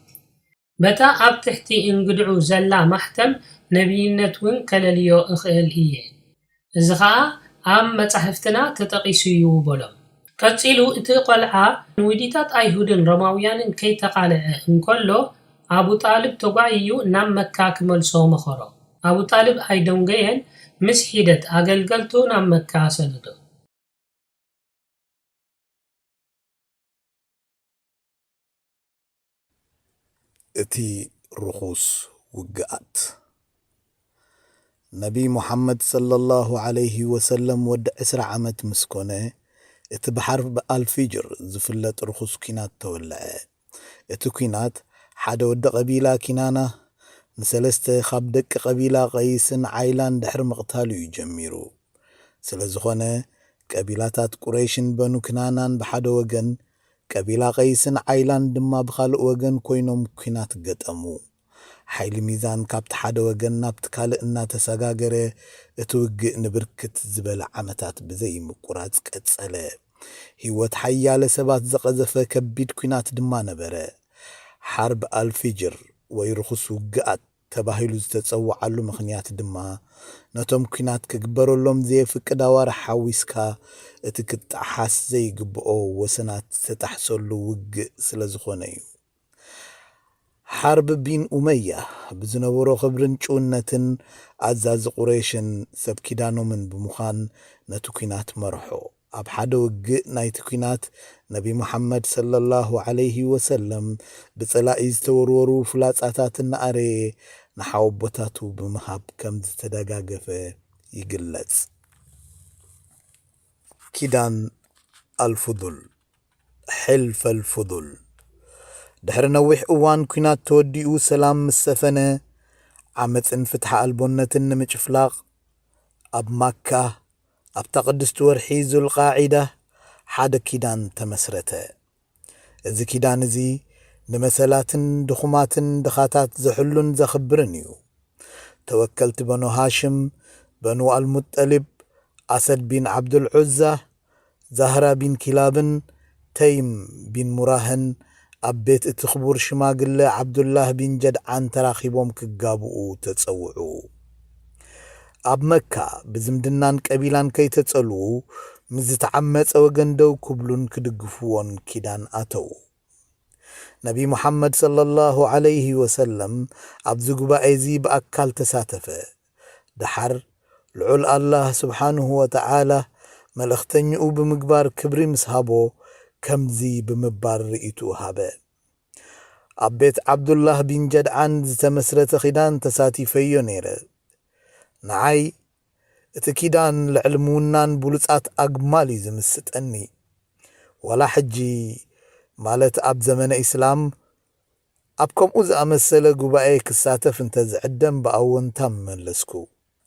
በታ ኣብ ትሕቲ እንግድዑ ዘላ ማሕተም ነብይነት እውን ከለልዮ እኽእል እየ። እዚ ኸኣ ኣብ መጻሕፍትና ተጠቒሱ እዩ በሎም። ቀጺሉ እቲ ቖልዓ ንውዲታት ኣይሁድን ሮማውያንን ከይተቓልዐ እንከሎ ኣቡ ጣልብ ተጓይዩ ናብ መካ ክመልሶ መኸሮ። ኣቡ ጣልብ ኣይደንጎየን፣ ምስ ሒደት ኣገልገልቱ ናብ መካ ሰደዶ። እቲ ርኹስ ውግኣት። ነቢ ሙሓመድ ሰለላሁ ዐለይሂ ወሰለም ወዲ ዕስራ ዓመት ምስ ኮነ፣ እቲ ብሓርብ ኣልፊጅር ዝፍለጥ ርኹስ ኲናት ተወልዐ። እቲ ኲናት፣ ሓደ ወዲ ቀቢላ ኪናና ንሰለስተ ካብ ደቂ ቀቢላ ቀይስን ዓይላን ድሕሪ ምቕታሉ እዩ ጀሚሩ። ስለ ዝኾነ፣ ቀቢላታት ቁረይሽን በኑ ክናናን ብሓደ ወገን፣ ቀቢላ ቀይስን ዓይላን ድማ ብኻልእ ወገን ኮይኖም ኲናት ገጠሙ። ሓይሊ ሚዛን ካብቲ ሓደ ወገን ናብቲ ካልእ እናተሰጋገረ፣ እቲ ውግእ ንብርክት ዝበለ ዓመታት ብዘይ ምቁራጽ ቀጸለ። ህይወት ሓያለ ሰባት ዘቐዘፈ ከቢድ ኲናት ድማ ነበረ። ሓርብ ኣልፊጅር ወይ ርኹስ ውግኣት ተባሂሉ ዝተጸውዓሉ ምኽንያት ድማ፣ ነቶም ኲናት ክግበረሎም ዘየፍቅድ ኣዋርሕ ሓዊስካ፣ እቲ ክጠሓስ ዘይግብኦ ወሰናት ዝተጣሕሰሉ ውግእ ስለ ዝኾነ እዩ። ሓርብ ቢን ኡመያ ብዝነበሮ ክብርን ጭውነትን ኣዛዚ ቁረይሽን ሰብ ኪዳኖምን ብምዃን ነቲ ኲናት መርሖ። ኣብ ሓደ ውግእ ናይቲ ኲናት ነቢ ሙሓመድ ሰለላሁ ዐለይሂ ወሰለም ብጸላኢ ዝተወርወሩ ፍላጻታት እናኣረየ ንሓወቦታቱ ብምሃብ ከም ዝተደጋገፈ ይግለጽ። ኪዳን ኣልፉዱል፣ ሕልፍ ኣልፉዱል። ድሕሪ ነዊሕ እዋን ኲናት ተወዲኡ ሰላም ምስ ሰፈነ፣ ዓመጽን ፍትሓ ኣልቦነትን ንምጭፍላቕ ኣብ ማካ ኣብታ ቅድስቲ ወርሒ ዙልቃዒዳ ሓደ ኪዳን ተመስረተ። እዚ ኪዳን እዚ ንመሰላትን ድኹማትን ድኻታት ዘሕሉን ዘኽብርን እዩ። ተወከልቲ በኑ ሃሽም፣ በኑ ኣልሙጠሊብ፣ ኣሰድ ቢን ዓብዱል ዑዛ፣ ዛህራ ቢን ኪላብን ተይም ቢን ሙራህን ኣብ ቤት እቲ ክቡር ሽማግለ ዓብዱላህ ቢን ጀድዓን ተራኺቦም ክጋብኡ ተጸውዑ። ኣብ መካ ብዝምድናን ቀቢላን ከይተጸልዉ፣ ምስ ዝተዓመጸ ወገን ደው ክብሉን ክድግፍዎን ኪዳን ኣተዉ። ነቢ ሙሓመድ ሰለላሁ ዐለይሂ ወሰለም ኣብዚ ጉባኤ እዚ ብኣካል ተሳተፈ። ደሓር ልዑል ኣላህ ስብሓንሁ ወተዓላ መልእኽተኛኡ ብምግባር ክብሪ ምስ ሃቦ፣ ከምዚ ብምባል ርእይትኡ ሃበ። ኣብ ቤት ዓብዱላህ ቢን ጀድዓን ዝተመስረተ ኪዳን ተሳቲፈዮ ነይረ። ንዓይ እቲ ኪዳን ልዕሊ ምውናን ብሉጻት ኣግማል እዩ ዝምስጠኒ። ዋላ ሕጂ፣ ማለት ኣብ ዘመነ ኢስላም፣ ኣብ ከምኡ ዝኣመሰለ ጉባኤ ክሳተፍ እንተ ዝዕደም ብኣወንታ ምመለስኩ።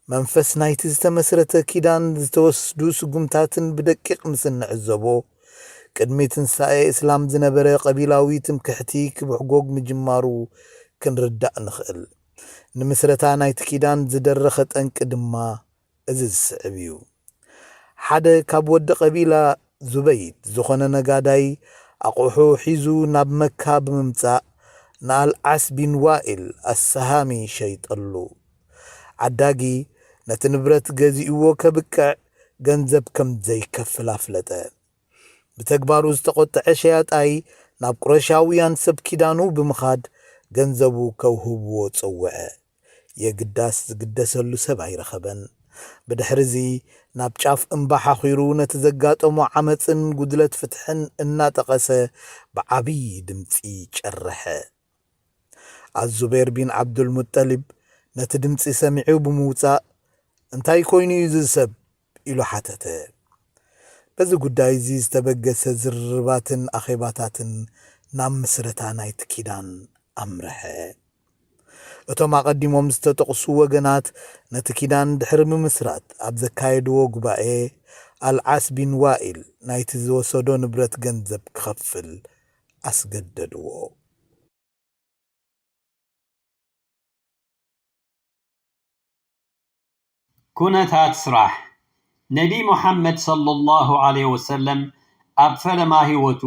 መንፈስ ናይቲ ዝተመስረተ ኪዳን ዝተወስዱ ስጉምታትን ብደቂቕ ምስ እንዕዘቦ፣ ቅድሚ ትንሳኤ እስላም ዝነበረ ቀቢላዊ ትምክሕቲ ክብሕጎግ ምጅማሩ ክንርዳእ ንኽእል። ንምስረታ ናይቲ ኪዳን ዝደረኸ ጠንቂ ድማ እዚ ዝስዕብ እዩ። ሓደ ካብ ወዲ ቀቢላ ዙበይድ ዝኾነ ነጋዳይ ኣቑሑ ሒዙ ናብ መካ ብምምጻእ ንኣልዓስ ቢን ዋኢል ኣሰሃሚ ሸይጠሉ። ዓዳጊ ነቲ ንብረት ገዚእዎ ከብቅዕ ገንዘብ ከም ዘይከፍል ኣፍለጠ። ብተግባሩ ዝተቖጥዐ ሸያጣይ ናብ ቁረሻውያን ሰብ ኪዳኑ ብምኻድ ገንዘቡ ከውህብዎ ጸውዐ። የግዳስ ዝግደሰሉ ሰብ ኣይረኸበን። ብድሕርዚ ናብ ጫፍ እምባ ሓኺሩ ነቲ ዘጋጠሞ ዓመጽን ጉድለት ፍትሕን እናጠቐሰ ብዓብዪ ድምጺ ጨረሐ። ኣዙቤር ቢን ዓብዱልሙጠሊብ ነቲ ድምጺ ሰሚዑ ብምውጻእ፣ "እንታይ ኮይኑ እዩ እዚ ሰብ?" ኢሉ ሓተተ። በዚ ጉዳይ እዚ ዝተበገሰ ዝርርባትን ኣኼባታትን ናብ ምስረታ ናይቲ ኪዳን ኣምርሐ። እቶም ኣቐዲሞም ዝተጠቕሱ ወገናት ነቲ ኪዳን ድሕሪ ምምስራት ኣብ ዘካየድዎ ጉባኤ፣ ኣልዓስ ቢን ዋኢል ናይቲ ዝወሰዶ ንብረት ገንዘብ ክኸፍል ኣስገደድዎ። ኩነታት ስራሕ። ነቢ ሙሓመድ ሰለላሁ ዐለይሂ ወሰለም ኣብ ፈለማ ህይወቱ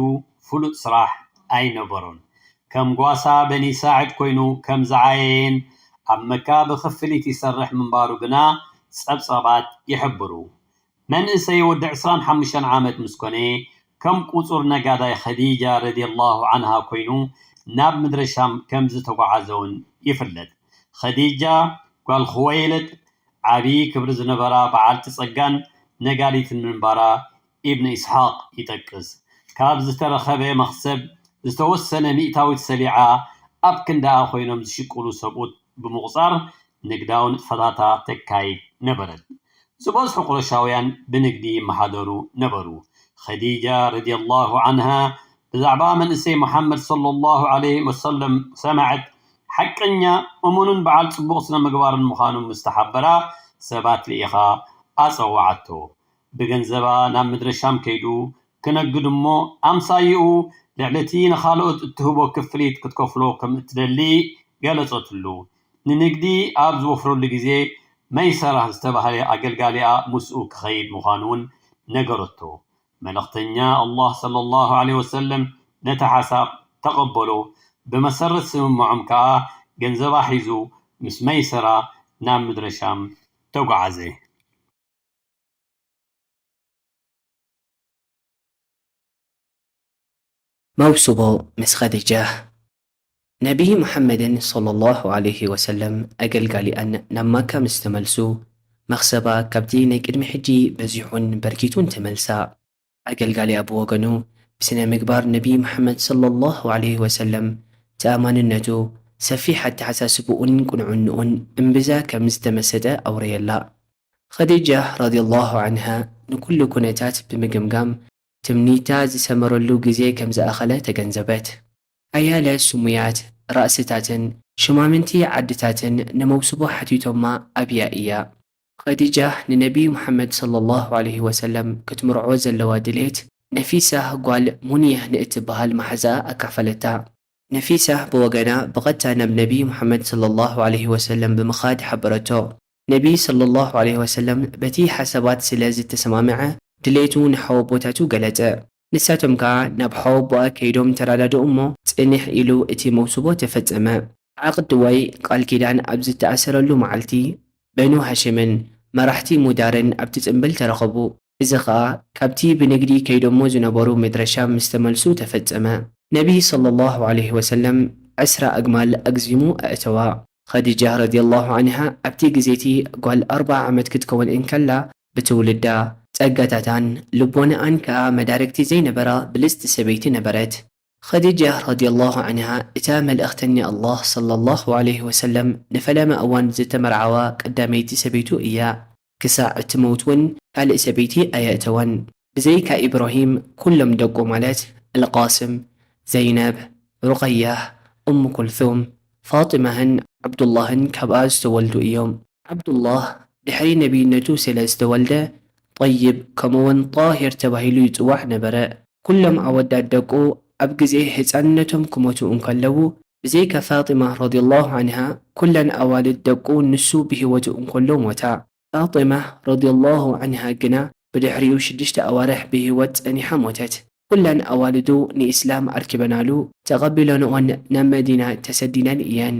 ፍሉጥ ስራሕ ኣይነበሮን። ከም ጓሳ በኒ ሳዕድ ኮይኑ ከም ዝዓየየን ኣብ መካ ብኽፍሊት ይሰርሕ ምንባሩ ግና ጸብጻባት ይሕብሩ። መንእሰይ ወዲ ዕስራን ሓሙሽተን ዓመት ምስ ኮነ፣ ከም ቁጹር ነጋዳይ ኸዲጃ ረዲየላሁ ዐንሃ ኮይኑ ናብ ምድረ ሻም ከም ዝተጓዓዘ እውን ይፍለጥ። ኸዲጃ ጓል ኹወይለድ ዓቢ ክብሪ ዝነበራ በዓልቲ ጸጋን ነጋዲትን ምንባራ ኢብን ኢስሓቅ ይጠቅስ። ካብ ዝተረኸበ መኽሰብ ዝተወሰነ ሚእታዊት ሰሊዓ ኣብ ክንዳኣ ኮይኖም ዝሽቅሉ ሰብኡት ብምቑጻር ንግዳዊ ንጥፈታታ ተካይድ ነበረት። ዝበዝሑ ቁረሻውያን ብንግዲ ይመሓደሩ ነበሩ። ኸዲጃ ረዲየላሁ ዐንሃ ብዛዕባ መንእሰይ ሙሓመድ ሰለላሁ ዐለይሂ ወሰለም ሰምዐት። ሓቀኛ፣ እሙንን በዓል ጽቡቕ ስነ ምግባርን ምዃኑ ምስ ተሓበራ፣ ሰባት ልኢኻ ኣጸውዓቶ። ብገንዘባ ናብ ምድረ ሻም ከይዱ ክነግድ እሞ፣ ኣምሳይኡ ልዕሊ እቲ ንኻልኦት እትህቦ ክፍሊት ክትከፍሎ ከም እትደሊ ገለጸትሉ። ንንግዲ ኣብ ዝወፍረሉ ግዜ፣ መይሰራ ዝተባህለ ኣገልጋሊኣ ምስኡ ክኸይድ ምዃኑ እውን ነገረቶ። መልእኽተኛ ኣላህ ሰለላሁ ዐለይሂ ወሰለም ነቲ ሓሳብ ተቐበሎ። ብመሰረት ስምምዖም ከኣ፣ ገንዘባ ሒዙ ምስ መይሰራ ናብ ምድረ ሻም ተጓዓዘ። መውስቦ ምስ ኸዲጃ። ነቢ ሙሓመድን ሰለላሁ ዐለይሂ ወሰለም ኣገልጋሊኣን ናብ ማካ ምስ ተመልሱ፣ መኽሰባ ካብቲ ናይ ቅድሚ ሕጂ በዚሑን በርኪቱን ተመልሳ። ኣገልጋሊኣ ብወገኑ፣ ብስነ ምግባር ነቢ ሙሓመድ ሰለላሁ ዐለይሂ ወሰለም ተኣማንነቱ፣ ሰፊሕ ኣተሓሳስብኡን ቅንዕንኡን እምብዛ ከም ዝተመሰጠ ኣውረየላ። ኸዲጃ ረዲየላሁ ዐንሃ ንኩሉ ኩነታት ብምግምጋም ትምኒታ ዝሰመረሉ ግዜ ከም ዝኣኸለ ተገንዘበት። ሓያለ ስሙያት ራእስታትን ሽማምንቲ ዓድታትን ንመውስቦ ሓቲቶማ ኣብያ እያ። ኸዲጃ ንነቢ ሙሓመድ ሰለላሁ ዐለይሂ ወሰለም ክትምርዖ ዘለዋ ድሌት ነፊሳ ጓል ሙንያ ንእትበሃል መሓዛኣ ኣካፈለታ። ነፊሳ ብወገና ብቐጥታ ናብ ነቢ ሙሓመድ ሰለላሁ ዐለይሂ ወሰለም ብምኻድ ሓበረቶ። ነቢ ሰለላሁ ዐለይሂ ወሰለም በቲ ሓሳባት ስለ ዝተሰማምዐ ድሌቱ ንሓወቦታቱ ገለጸ። ንሳቶም ከኣ ናብ ሓወቦኣ ከይዶም ተረዳድኡ እሞ ጽንሕ ኢሉ እቲ መውስቦ ተፈጸመ። ዓቕድ ወይ ቃል ኪዳን ኣብ ዝተኣሰረሉ መዓልቲ በኑ ሃሽምን መራሕቲ ሙዳርን ኣብቲ ጽምብል ተረኸቡ። እዚ ኸኣ ካብቲ ብንግዲ ከይዶሞ ዝነበሩ ምድረ ሻም ምስ ተመልሱ ተፈጸመ። ነቢ ሰለላሁ ዐለይሂ ወሰለም ዕስራ ኣግማል ኣግዚሙ ኣእተዋ። ኸዲጃ ረዲየላሁ ዐንሃ ኣብቲ ግዜ እቲ ጓል ኣርብዓ ዓመት ክትከውን እንከላ ብትውልዳ፣ ጸጋታታን ልቦናኣን ከኣ መዳርግቲ ዘይነበራ ብልጽቲ ሰበይቲ ነበረት። ኸዲጃ ረዲየላሁ ዐንሃ እታ መልእኽተኛ ኣላህ ሰለላሁ ዐለይሂ ወሰለም ንፈለማ እዋን ዝተመርዓዋ ቀዳመይቲ ሰበይቱ እያ። ክሳዕ እትመውት እውን ካልእ ሰበይቲ ኣየእተወን። ብዘይካ ኢብራሂም ኩሎም ደቁ ማለት ኣልቃስም፣ ዘይነብ፣ ሩቐያህ፣ እሙ ኩልሱም፣ ፋጢማህን ዓብዱላህን ካብኣ ዝተወልዱ እዮም። ዓብዱላህ ድሕሪ ነቢይነቱ ስለ ዝተወልደ ጠይብ ከምኡውን ጣሂር ተባሂሉ ይጽዋዕ ነበረ። ኩሎም ኣወዳት ደቁ ኣብ ግዜ ህጻንነቶም ክሞቱ እንከለዉ፣ ብዘይካ ፋጢማ ረዲየላሁ ዐንሃ ኩለን ኣዋልድ ደቁ ንሱ ብህይወቱ እንከሎ ሞታ። ፋጢማ ረዲየላሁ ዐንሃ ግና ብድሕሪኡ ሽዱሽተ ኣዋርሕ ብህይወት ጸኒሓ ሞተት። ኩለን ኣዋልዱ ንኢስላም ኣርኪበናሉ ተቐቢለንኦን ናብ መዲና ተሰዲነን እየን።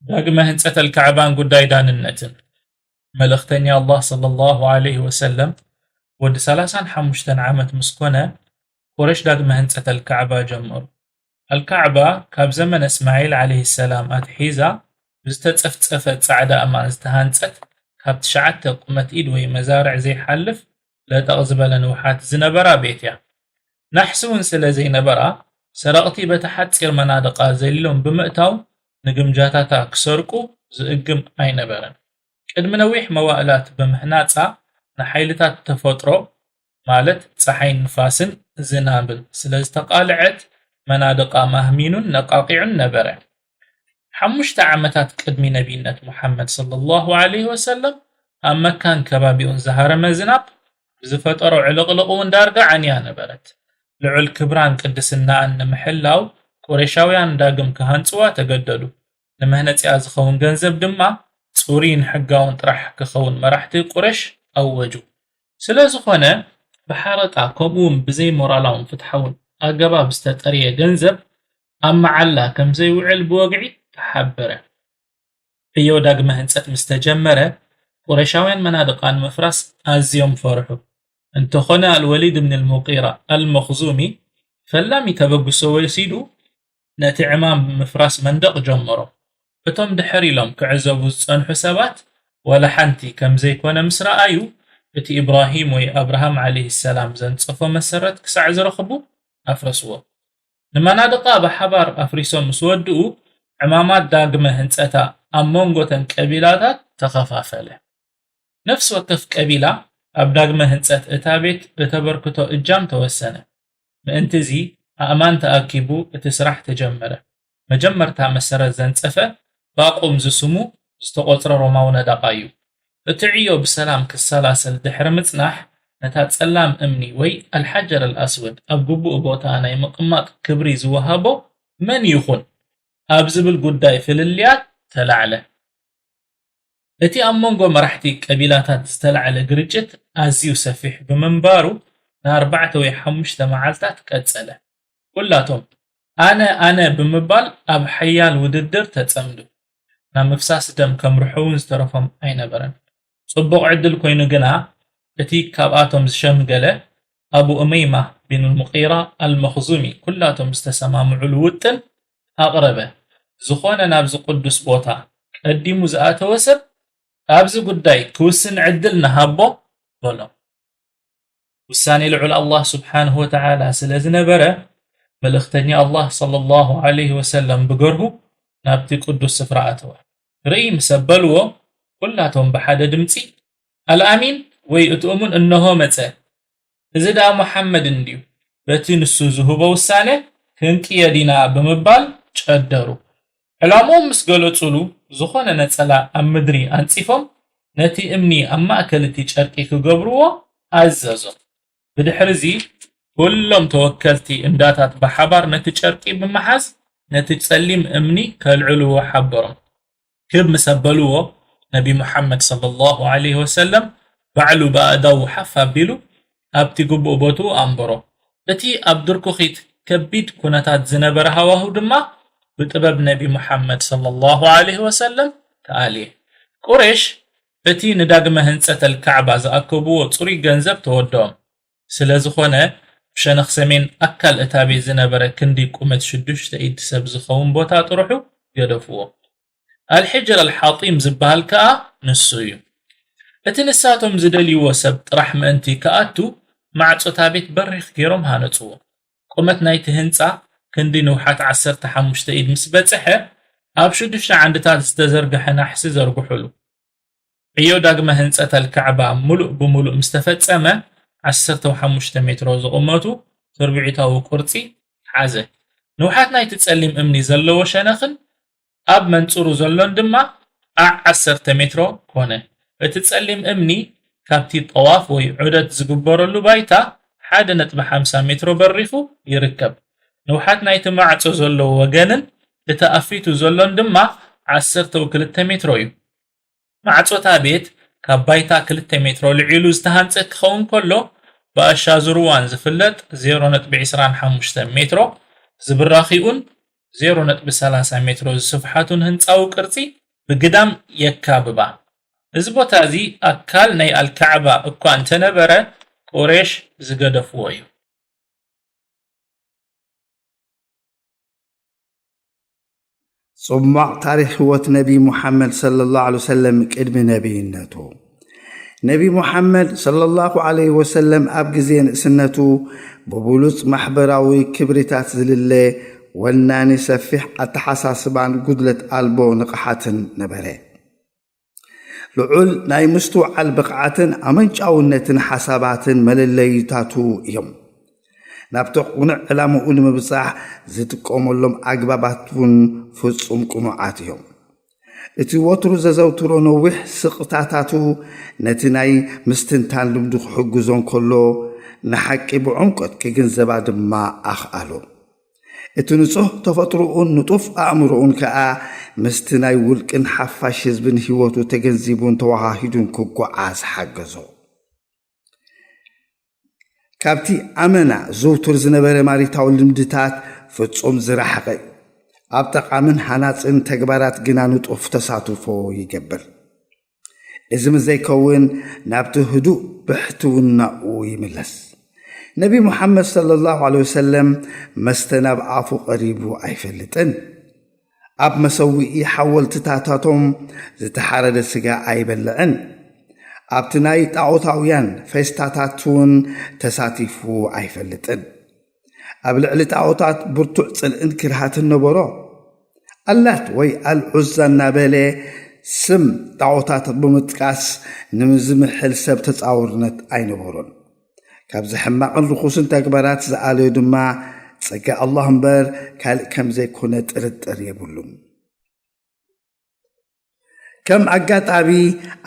ዳግመ ህንጸት ኣልካዕባን ጉዳይ ዳንነትን። መልእኽተኛ ኣላህ ሰለላሁ ዐለይሂ ወሰለም ወዲ ሰላሳን ሓሙሽተን ዓመት ምስ ኮነ፣ ቁረሽ ዳግመ ህንጸት ኣልካዕባ ጀመሩ። ኣልካዕባ ካብ ዘመነ እስማዒል ዐለይሂ ሰላም ኣትሒዛ ብዝተጸፍጸፈ ጻዕዳ ኣእማን ዝተሃንጸት፣ ካብ ትሽዓተ ቁመት ኢድ ወይ መዛርዕ ዘይሓልፍ ለጠቕ ዝበለ ንውሓት ዝነበራ ቤት እያ። ናሕሲ እውን ስለ ዘይነበራ፣ ሰረቕቲ በቲ ሓጺር መናድቓ ዘሊሎም ብምእታው ንግምጃታታ ክሰርቁ ዝእግም ኣይነበረን። ቅድሚ ነዊሕ መዋእላት ብምህናጻ ንሓይልታት ተፈጥሮ ማለት ጸሓይን ንፋስን ዝናብን ስለ ዝተቓልዐት መናድቓ ማህሚኑን ነቓቒዑን ነበረ። ሓሙሽተ ዓመታት ቅድሚ ነቢይነት ሙሓመድ ሰለላሁ ዐለይሂ ወሰለም ኣብ መካን ከባቢኡን ዝሃረመ ዝናብ ብዝፈጠሮ ዕልቕልቕ እውን ዳርጋ ዓንያ ነበረት። ልዑል ክብራን ቅድስናኣን ንምሕላው ቁረይሻውያን ዳግም ክሃንጽዋ ተገደዱ። ንመህነጺኣ ዝኸውን ገንዘብ ድማ ጽሩይን ሕጋውን ጥራሕ ክኸውን መራሕቲ ቁረሽ ኣወጁ። ስለ ዝኾነ ብሓረጣ ከምኡውን ብዘይሞራላውን ፍትሓውን ኣገባብ ዝተጠርየ ገንዘብ ኣብ መዓላ ከም ዘይውዕል ብወግዒ ተሓበረ። ዕዮ ዳግመ ህንጸት ምስ ተጀመረ፣ ቁረይሻውያን መናድቓ ንምፍራስ ኣዝዮም ፈርሑ። እንተኾነ ኣልወሊድ ብን ኣልሙቂራ ኣልመኽዙሚ ፈላሚ ተበግሶ ወሲዱ ነቲ ዕማም ብምፍራስ መንደቕ ጀመሮ። እቶም ድሕር ኢሎም ክዕዘቡ ዝጸንሑ ሰባት ዋላ ሓንቲ ከም ዘይኮነ ምስ ረኣዩ፣ እቲ ኢብራሂም ወይ ኣብርሃም ዐለይሂ ሰላም ዘንጸፎ መሰረት ክሳዕ ዝረኽቡ ኣፍረስዎ። ንመናድቓ ብሓባር ኣፍሪሶም ምስ ወድኡ፣ ዕማማት ዳግመ ህንጸታ ኣብ መንጎ እተን ቀቢላታት ተኸፋፈለ። ነፍሲ ወከፍ ቀቢላ ኣብ ዳግመ ህንጸት እታ ቤት እተበርክቶ እጃም ተወሰነ። ምእንቲ እዚ ኣእማን ተኣኪቡ እቲ ስራሕ ተጀመረ። መጀመርታ መሰረት ዘንጸፈ ባቁም ዝስሙ ዝተቖጽረ ሮማዊ ነዳቓ እዩ። እቲ ዕዮ ብሰላም ክሰላሰል ድሕሪ ምጽናሕ፣ ነታ ጸላም እምኒ ወይ ኣልሓጀር ኣልኣስወድ ኣብ ግቡእ ቦታ ናይ ምቕማጥ ክብሪ ዝወሃቦ መን ይኹን ኣብ ዝብል ጉዳይ ፍልልያት ተላዕለ። እቲ ኣብ መንጎ መራሕቲ ቀቢላታት ዝተላዕለ ግርጭት ኣዝዩ ሰፊሕ ብምንባሩ፣ ንኣርባዕተ ወይ ሓሙሽተ መዓልታት ቀጸለ። ኩላቶም ኣነ ኣነ ብምባል ኣብ ሓያል ውድድር ተጸምዱ። ናብ ምፍሳስ ደም ከምርሑ እውን ዝተረፎም ኣይነበረን። ጽቡቕ ዕድል ኮይኑ ግና፣ እቲ ካብኣቶም ዝሸምገለ ኣቡ ኡመይማ ቢን ሙቂራ ኣልመኽዙሚ ኩላቶም ዝተሰማምዑሉ ውጥን ኣቕረበ። ዝኾነ ናብዚ ቅዱስ ቦታ ቀዲሙ ዝኣተወ ሰብ ኣብዚ ጉዳይ ክውስን ዕድል ንሃቦ በሎም። ውሳኔ ልዑል ኣላህ ስብሓንሁ ወተዓላ ስለ ዝነበረ፣ መልእኽተኛ ኣላህ ሰለላሁ ዐለይሂ ወሰለም ብገርሁ ናብቲ ቅዱስ ስፍራ ኣተወ። ርእይ ምስ ኣበልዎ፣ ኩላቶም ብሓደ ድምጺ፣ ኣልኣሚን ወይ እቲ እሙን እንሆ መጸ፣ እዚ ደኣ ሙሓመድ እንድዩ፣ በቲ ንሱ ዝህቦ ውሳነ ክንቅየድ ኢና ብምባል ጨደሩ። ዕላምኦም ምስ ገለጹሉ፣ ዝኾነ ነጸላ ኣብ ምድሪ ኣንጺፎም ነቲ እምኒ ኣብ ማእከል እቲ ጨርቂ ክገብርዎ ኣዘዞም። ብድሕርዚ ኩሎም ተወከልቲ እንዳታት ብሓባር ነቲ ጨርቂ ብምሓዝ ነቲ ጸሊም እምኒ ከልዕልዎ ሓበሮም። ክብ ምስ ኣበልዎ፣ ነቢ ሙሓመድ ሰለላሁ ዐለይሂ ወሰለም ባዕሉ ብኣእዳዉ ሓፍ ኣቢሉ ኣብቲ ግቡእ ቦትኡ ኣንበሮ። እቲ ኣብ ድርኩኺት ከቢድ ኩነታት ዝነበረ ሃዋህው ድማ ብጥበብ ነቢ ሙሓመድ ሰለላሁ ዐለይሂ ወሰለም ተኣልየ። ቁሬሽ በቲ ንዳግመ ህንጸት ኣልካዕባ ዝኣከብዎ ጽሩይ ገንዘብ ተወደኦም። ስለ ዝኾነ፣ ብሸነኽ ሰሜን ኣካል እታ ቤት ዝነበረ ክንዲ ቁመት ሽዱሽተ ኢድ ሰብ ዝኸውን ቦታ ጥርሑ ገደፍዎ። ኣልሕጅር ኣልሓጢም ዝበሃል ከኣ ንሱ እዩ። እቲ ንሳቶም ዝደልይዎ ሰብ ጥራሕ ምእንቲ ክኣቱ፣ ማዕጾታ ቤት በሪኽ ገይሮም ሃነጽዎ። ቁመት ናይቲ ህንጻ ክንዲ ንውሓት ዓሰርተ ሓሙሽተ ኢድ ምስ በጽሐ፣ ኣብ ሽዱሽተ ዓንድታት ዝተዘርግሐ ናሕሲ ዘርግሑሉ። ዕዮ ዳግመ ህንጸት ኣልካዕባ ምሉእ ብምሉእ ምስ ተፈጸመ፣ ዓሰርተ ሓሙሽተ ሜትሮ ዝቑመቱ ትርብዒታዊ ቅርጺ ሓዘ። ንውሓት ናይቲ ጸሊም እምኒ ዘለዎ ሸነኽን ኣብ መንጽሩ ዘሎን ድማ ዓዕ ዓሰርተ ሜትሮ ኮነ። እቲ ጸሊም እምኒ ካብቲ ጠዋፍ ወይ ዑደት ዝግበረሉ ባይታ ሓደ ነጥቢ ሓምሳ ሜትሮ በሪኹ ይርከብ። ንውሓት ናይቲ ማዕጾ ዘለዎ ወገንን እቲ ኣፊቱ ዘሎን ድማ ዓሰርተ ክልተ ሜትሮ እዩ። ማዕጾታ ቤት ካብ ባይታ ክልተ ሜትሮ ልዒሉ ዝተሃንጸ ክኸውን ከሎ፣ ብኣሻዙርዋን ዝፍለጥ ዜሮ ነጥቢ ዕስራን ሓሙሽተ ሜትሮ ዝብራኺኡን ዜሮ ነጥቢ ሰላሳ ሜትሮ ዝስፍሓቱን ህንጻዊ ቅርጺ ብግዳም የካብባ። እዚ ቦታ እዚ ኣካል ናይ ኣልካዕባ እኳ እንተነበረ፣ ቁሬሽ ዝገደፍዎ እዩ። ጽሟቕ ታሪኽ ህይወት ነቢ ሙሓመድ ሰለላሁ ዐለይሂ ወሰለም ቅድሚ ነቢይነቱ። ነቢ ሙሓመድ ሰለላሁ ዐለይሂ ወሰለም ኣብ ግዜ ንእስነቱ ብብሉጽ ማሕበራዊ ክብሪታት ዝልለ፣ ወናኒ፣ ሰፊሕ ኣተሓሳስባን ጉድለት ኣልቦ ንቕሓትን ነበረ። ልዑል ናይ ምስትውዓል ብቕዓትን ኣመንጫውነትን ሓሳባትን መለለይታቱ እዮም። ናብቲ ቅኑዕ ዕላምኡ ንምብጻሕ ዝጥቀመሎም ኣግባባት እውን ፍጹም ቅኑዓት እዮም። እቲ ወትሩ ዘዘውትሮ ነዊሕ ስቕታታቱ ነቲ ናይ ምስትንታን ልምዱ ክሕግዞ እንከሎ፣ ንሓቂ ብዕምቆት ክግንዘባ ድማ ኣኽኣሎ። እቲ ንጹህ ተፈጥሮኡን ንጡፍ ኣእምሮኡን ከኣ ምስቲ ናይ ውልቅን ሓፋሽ ህዝብን ህይወቱ ተገንዚቡን ተወሃሂዱን ክጓዓዝ ሓገዞ። ካብቲ ኣመና ዝውቱር ዝነበረ ማሪታዊ ልምድታት ፍጹም ዝረሓቐ እዩ። ኣብ ጠቓምን ሃናጽን ተግባራት ግና ንጡፍ ተሳትፎ ይገብር። እዚ ምስ ዘይከውን ናብቲ ህዱእ ብሕትውናኡ ይምለስ። ነቢ ሙሓመድ ሰለላሁ ዐለይሂ ወሰለም መስተ ናብ ኣፉ ቀሪቡ ኣይፈልጥን። ኣብ መሰውኢ ሓወልትታታቶም ዝተሓረደ ስጋ ኣይበልዕን። ኣብቲ ናይ ጣዖታውያን ፌስታታት እውን ተሳቲፉ ኣይፈልጥን። ኣብ ልዕሊ ጣዖታት ብርቱዕ ጽልእን ክርሃትን ነበሮ። ኣላት ወይ ኣልዑዛ እናበለ ስም ጣዖታት ብምጥቃስ ንምዝምሕል ሰብ ተጻውርነት ኣይነበሮን። ካብዚ ሕማቕን ርኹስን ተግባራት ዝኣለዮ ድማ ጸጋ ኣላህ እምበር ካልእ ከም ዘይኮነ ጥርጥር የብሉን። ከም ኣጋጣሚ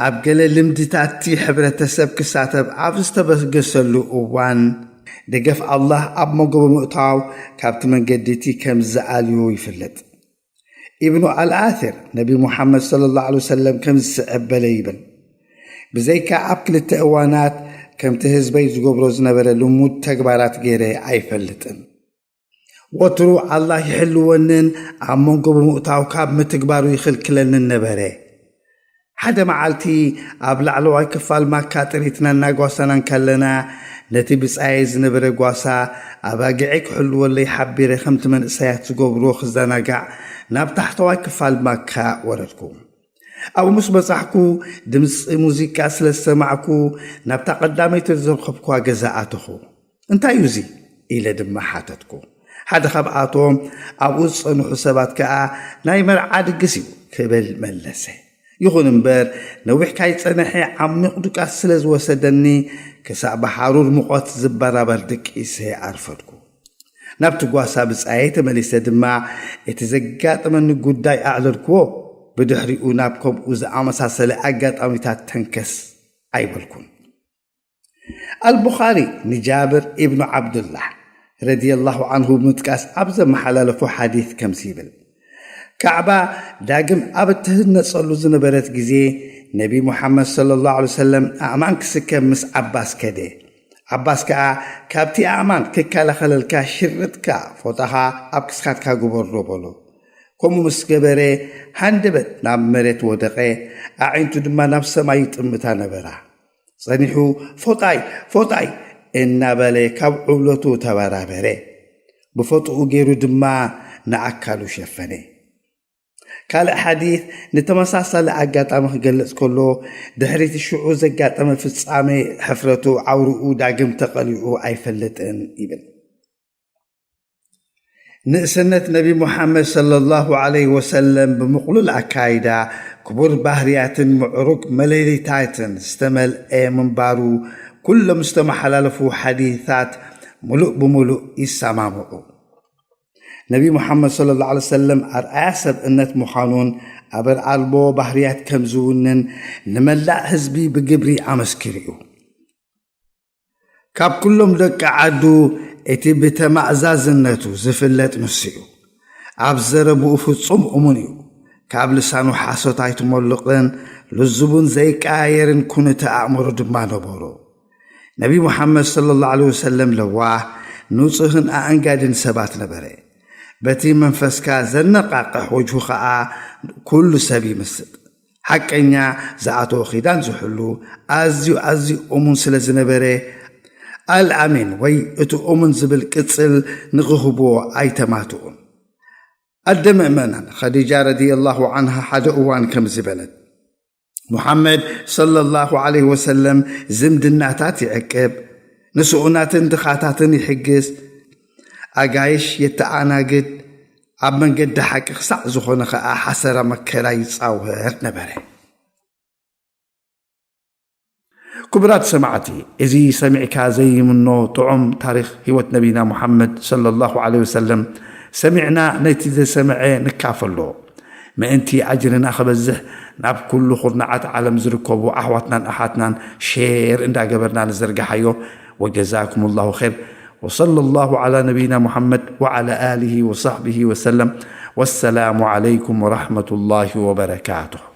ኣብ ገለ ልምድታት እቲ ሕብረተሰብ ክሳተፍ ኣብ ዝተበገሰሉ እዋን፣ ደገፍ ኣላህ ኣብ መንጎ ብምእታው ካብቲ መንገዲ እቲ ከም ዝኣልዮ ይፍለጥ። ኢብኑ ኣልኣሲር ነቢ ሙሓመድ ሰለላሁ ዐለይሂ ወሰለም ከም ዝስዕብ በለ ይብል፣ ብዘይካ ኣብ ክልተ እዋናት ከምቲ ህዝበይ ዝገብሮ ዝነበረ ልሙድ ተግባራት ገይረ ኣይፈልጥን። ወትሩ ኣላህ ይሕልወንን ኣብ መንጎ ብምእታው ካብ ምትግባሩ ይኽልክለንን ነበረ። ሓደ መዓልቲ ኣብ ላዕለዋይ ክፋል ማካ ጥሪትና እናጓሳና እንከለና፣ ነቲ ብጻየይ ዝነበረ ጓሳ ኣባጊዐይ ክሕልወለይ ሓቢረ ከምቲ መንእሰያት ዝገብርዎ ክዘናጋዕ ናብ ታሕተዋይ ክፋል ማካ ወረድኩ። ኣብኡ ምስ በጻሕኩ ድምጺ ሙዚቃ ስለ ዝሰማዕኩ ናብታ ቀዳመይቲ ዝረኸብኩዋ ገዛ ኣተኹ። እንታይ እዩ እዚ? ኢለ ድማ ሓተትኩ። ሓደ ካብኣቶም ኣብኡ ዝጸንሑ ሰባት ከኣ ናይ መርዓ ድግስ እዩ ክብል መለሰ። ይኹን እምበር ነዊሕ ካይጸነሐ ዓሚቕ ድቃስ ስለ ዝወሰደኒ ክሳዕ ብሓሩር ሙቐት ዝበራበር ድቂሰ ኣርፈድኩ። ናብቲ ጓሳ ብጻየይ ተመሊሰ ድማ እቲ ዘጋጠመኒ ጉዳይ ኣዕለልክዎ። ብድሕሪኡ ናብ ከምኡ ዝኣመሳሰለ ኣጋጣሚታት ተንከስ ኣይበልኩን። ኣልቡኻሪ ንጃብር ኢብኑ ዓብዱላህ ረዲየላሁ ዓንሁ ብምጥቃስ ኣብ ዘመሓላለፎ ሓዲት ከምዚ ይብል፣ ካዕባ ዳግም ኣብ እትህነጸሉ ዝነበረት ግዜ ነቢ ሙሓመድ ሰለላሁ ዐለይሂ ወሰለም ኣእማን ክስከም ምስ ዓባስ ከደ። ዓባስ ከኣ ካብቲ ኣእማን ክከላኸለልካ ሽርጥካ ፎጣኻ ኣብ ክስካትካ ግበሮ በሎ። ከምኡ ምስ ገበረ ሃንደበት ናብ መሬት ወደቐ፣ ኣዒንቱ ድማ ናብ ሰማይ ይጥምታ ነበራ። ጸኒሑ ፎጣይ ፎጣይ እናበለ ካብ ዕብለቱ ተበራበረ። ብፎጥኡ ገይሩ ድማ ንኣካሉ ሸፈነ። ካልእ ሓዲት ንተመሳሳሊ ኣጋጣሚ ክገልጽ ከሎ፣ ድሕሪቲ ሽዑ ዘጋጠመ ፍጻሜ ሕፍረቱ ዓውርኡ ዳግም ተቐሊዑ ኣይፈልጥን ይብል። ንእስነት ነቢ ሙሓመድ ሰለላሁ ዐለይሂ ወሰለም ብምቕሉል ኣካይዳ፣ ክቡር ባህርያትን ምዕሩግ መለለይታትን ዝተመልአ ምንባሩ፣ ኩሎም ዝተመሓላለፉ ሓዲታት ምሉእ ብምሉእ ይሰማምዑ። ነቢ ሙሓመድ ሰለላሁ ዐለይሂ ወሰለም ኣርኣያ ሰብእነት ምዃኑን ኣበር ኣልቦ ባህርያት ከም ዝውንን ንመላእ ህዝቢ ብግብሪ ኣመስኪሩ እዩ። ካብ ኩሎም ደቂ ዓዱ እቲ ብተማእዛዝነቱ ዝፍለጥ ንሱ እዩ። ኣብ ዘረብኡ ፍጹም እሙን እዩ። ካብ ልሳኑ ሓሶት ኣይትመልቕን፣ ልዙቡን ዘይቀያየርን ኩንተ ኣእምሮ ድማ ነበሮ። ነቢ ሙሓመድ ሰለላሁ ዐለይሂ ወሰለም ለዋህ፣ ንጹህን ኣእንጋድን ሰባት ነበረ። በቲ መንፈስካ ዘነቓቕሕ ወጅሁ ኸኣ ኩሉ ሰብ ይምስጥ። ሓቀኛ፣ ዝኣተዎ ኺዳን ዝሕሉ፣ ኣዝዩ ኣዝዩ እሙን ስለ ዝነበረ፣ ኣልኣሚን ወይ እቲ እሙን ዝብል ቅጽል ንኽህብዎ ኣይተማትኡን። ኣደ ምእመናን ኸዲጃ ረዲየላሁ ዓንሃ ሓደ እዋን ከምዚ በለት፣ ሙሓመድ ሰለላሁ ዐለይሂ ወሰለም ዝምድናታት ይዕቅብ፣ ንስኡናትን ድኻታትን ይሕግዝ፣ ኣጋይሽ የተኣናግድ፣ ኣብ መንገዲ ሓቂ ክሳዕ ዝኾነ ኸኣ ሓሰራ መከራ ይጻወር ነበረ። ክቡራት ሰማዕቲ፣ እዚ ሰሚዕካ ዘይምኖ ጥዑም ታሪኽ ህይወት ነቢና ሙሓመድ ሰለላሁ ዐለይሂ ወሰለም ሰሚዕና ነቲ ዘሰምዐ ንካፈሎ። ምእንቲ ኣጅርና ክበዝሕ ናብ ኩሉ ኩርናዓት ዓለም ዝርከቡ ኣሕዋትናን ኣሓትናን ሼር እንዳገበርና ንዘርግሓዮ። ወጀዛኩም ላሁ ኸይር። ወሰለ ላሁ ዐላ ነቢይና ሙሓመድ ወዐላ ኣሊሂ ወሰሕቢሂ ወሰለም። ወሰላሙ ዐለይኩም ወረሕመቱላሂ ወበረካቱሁ።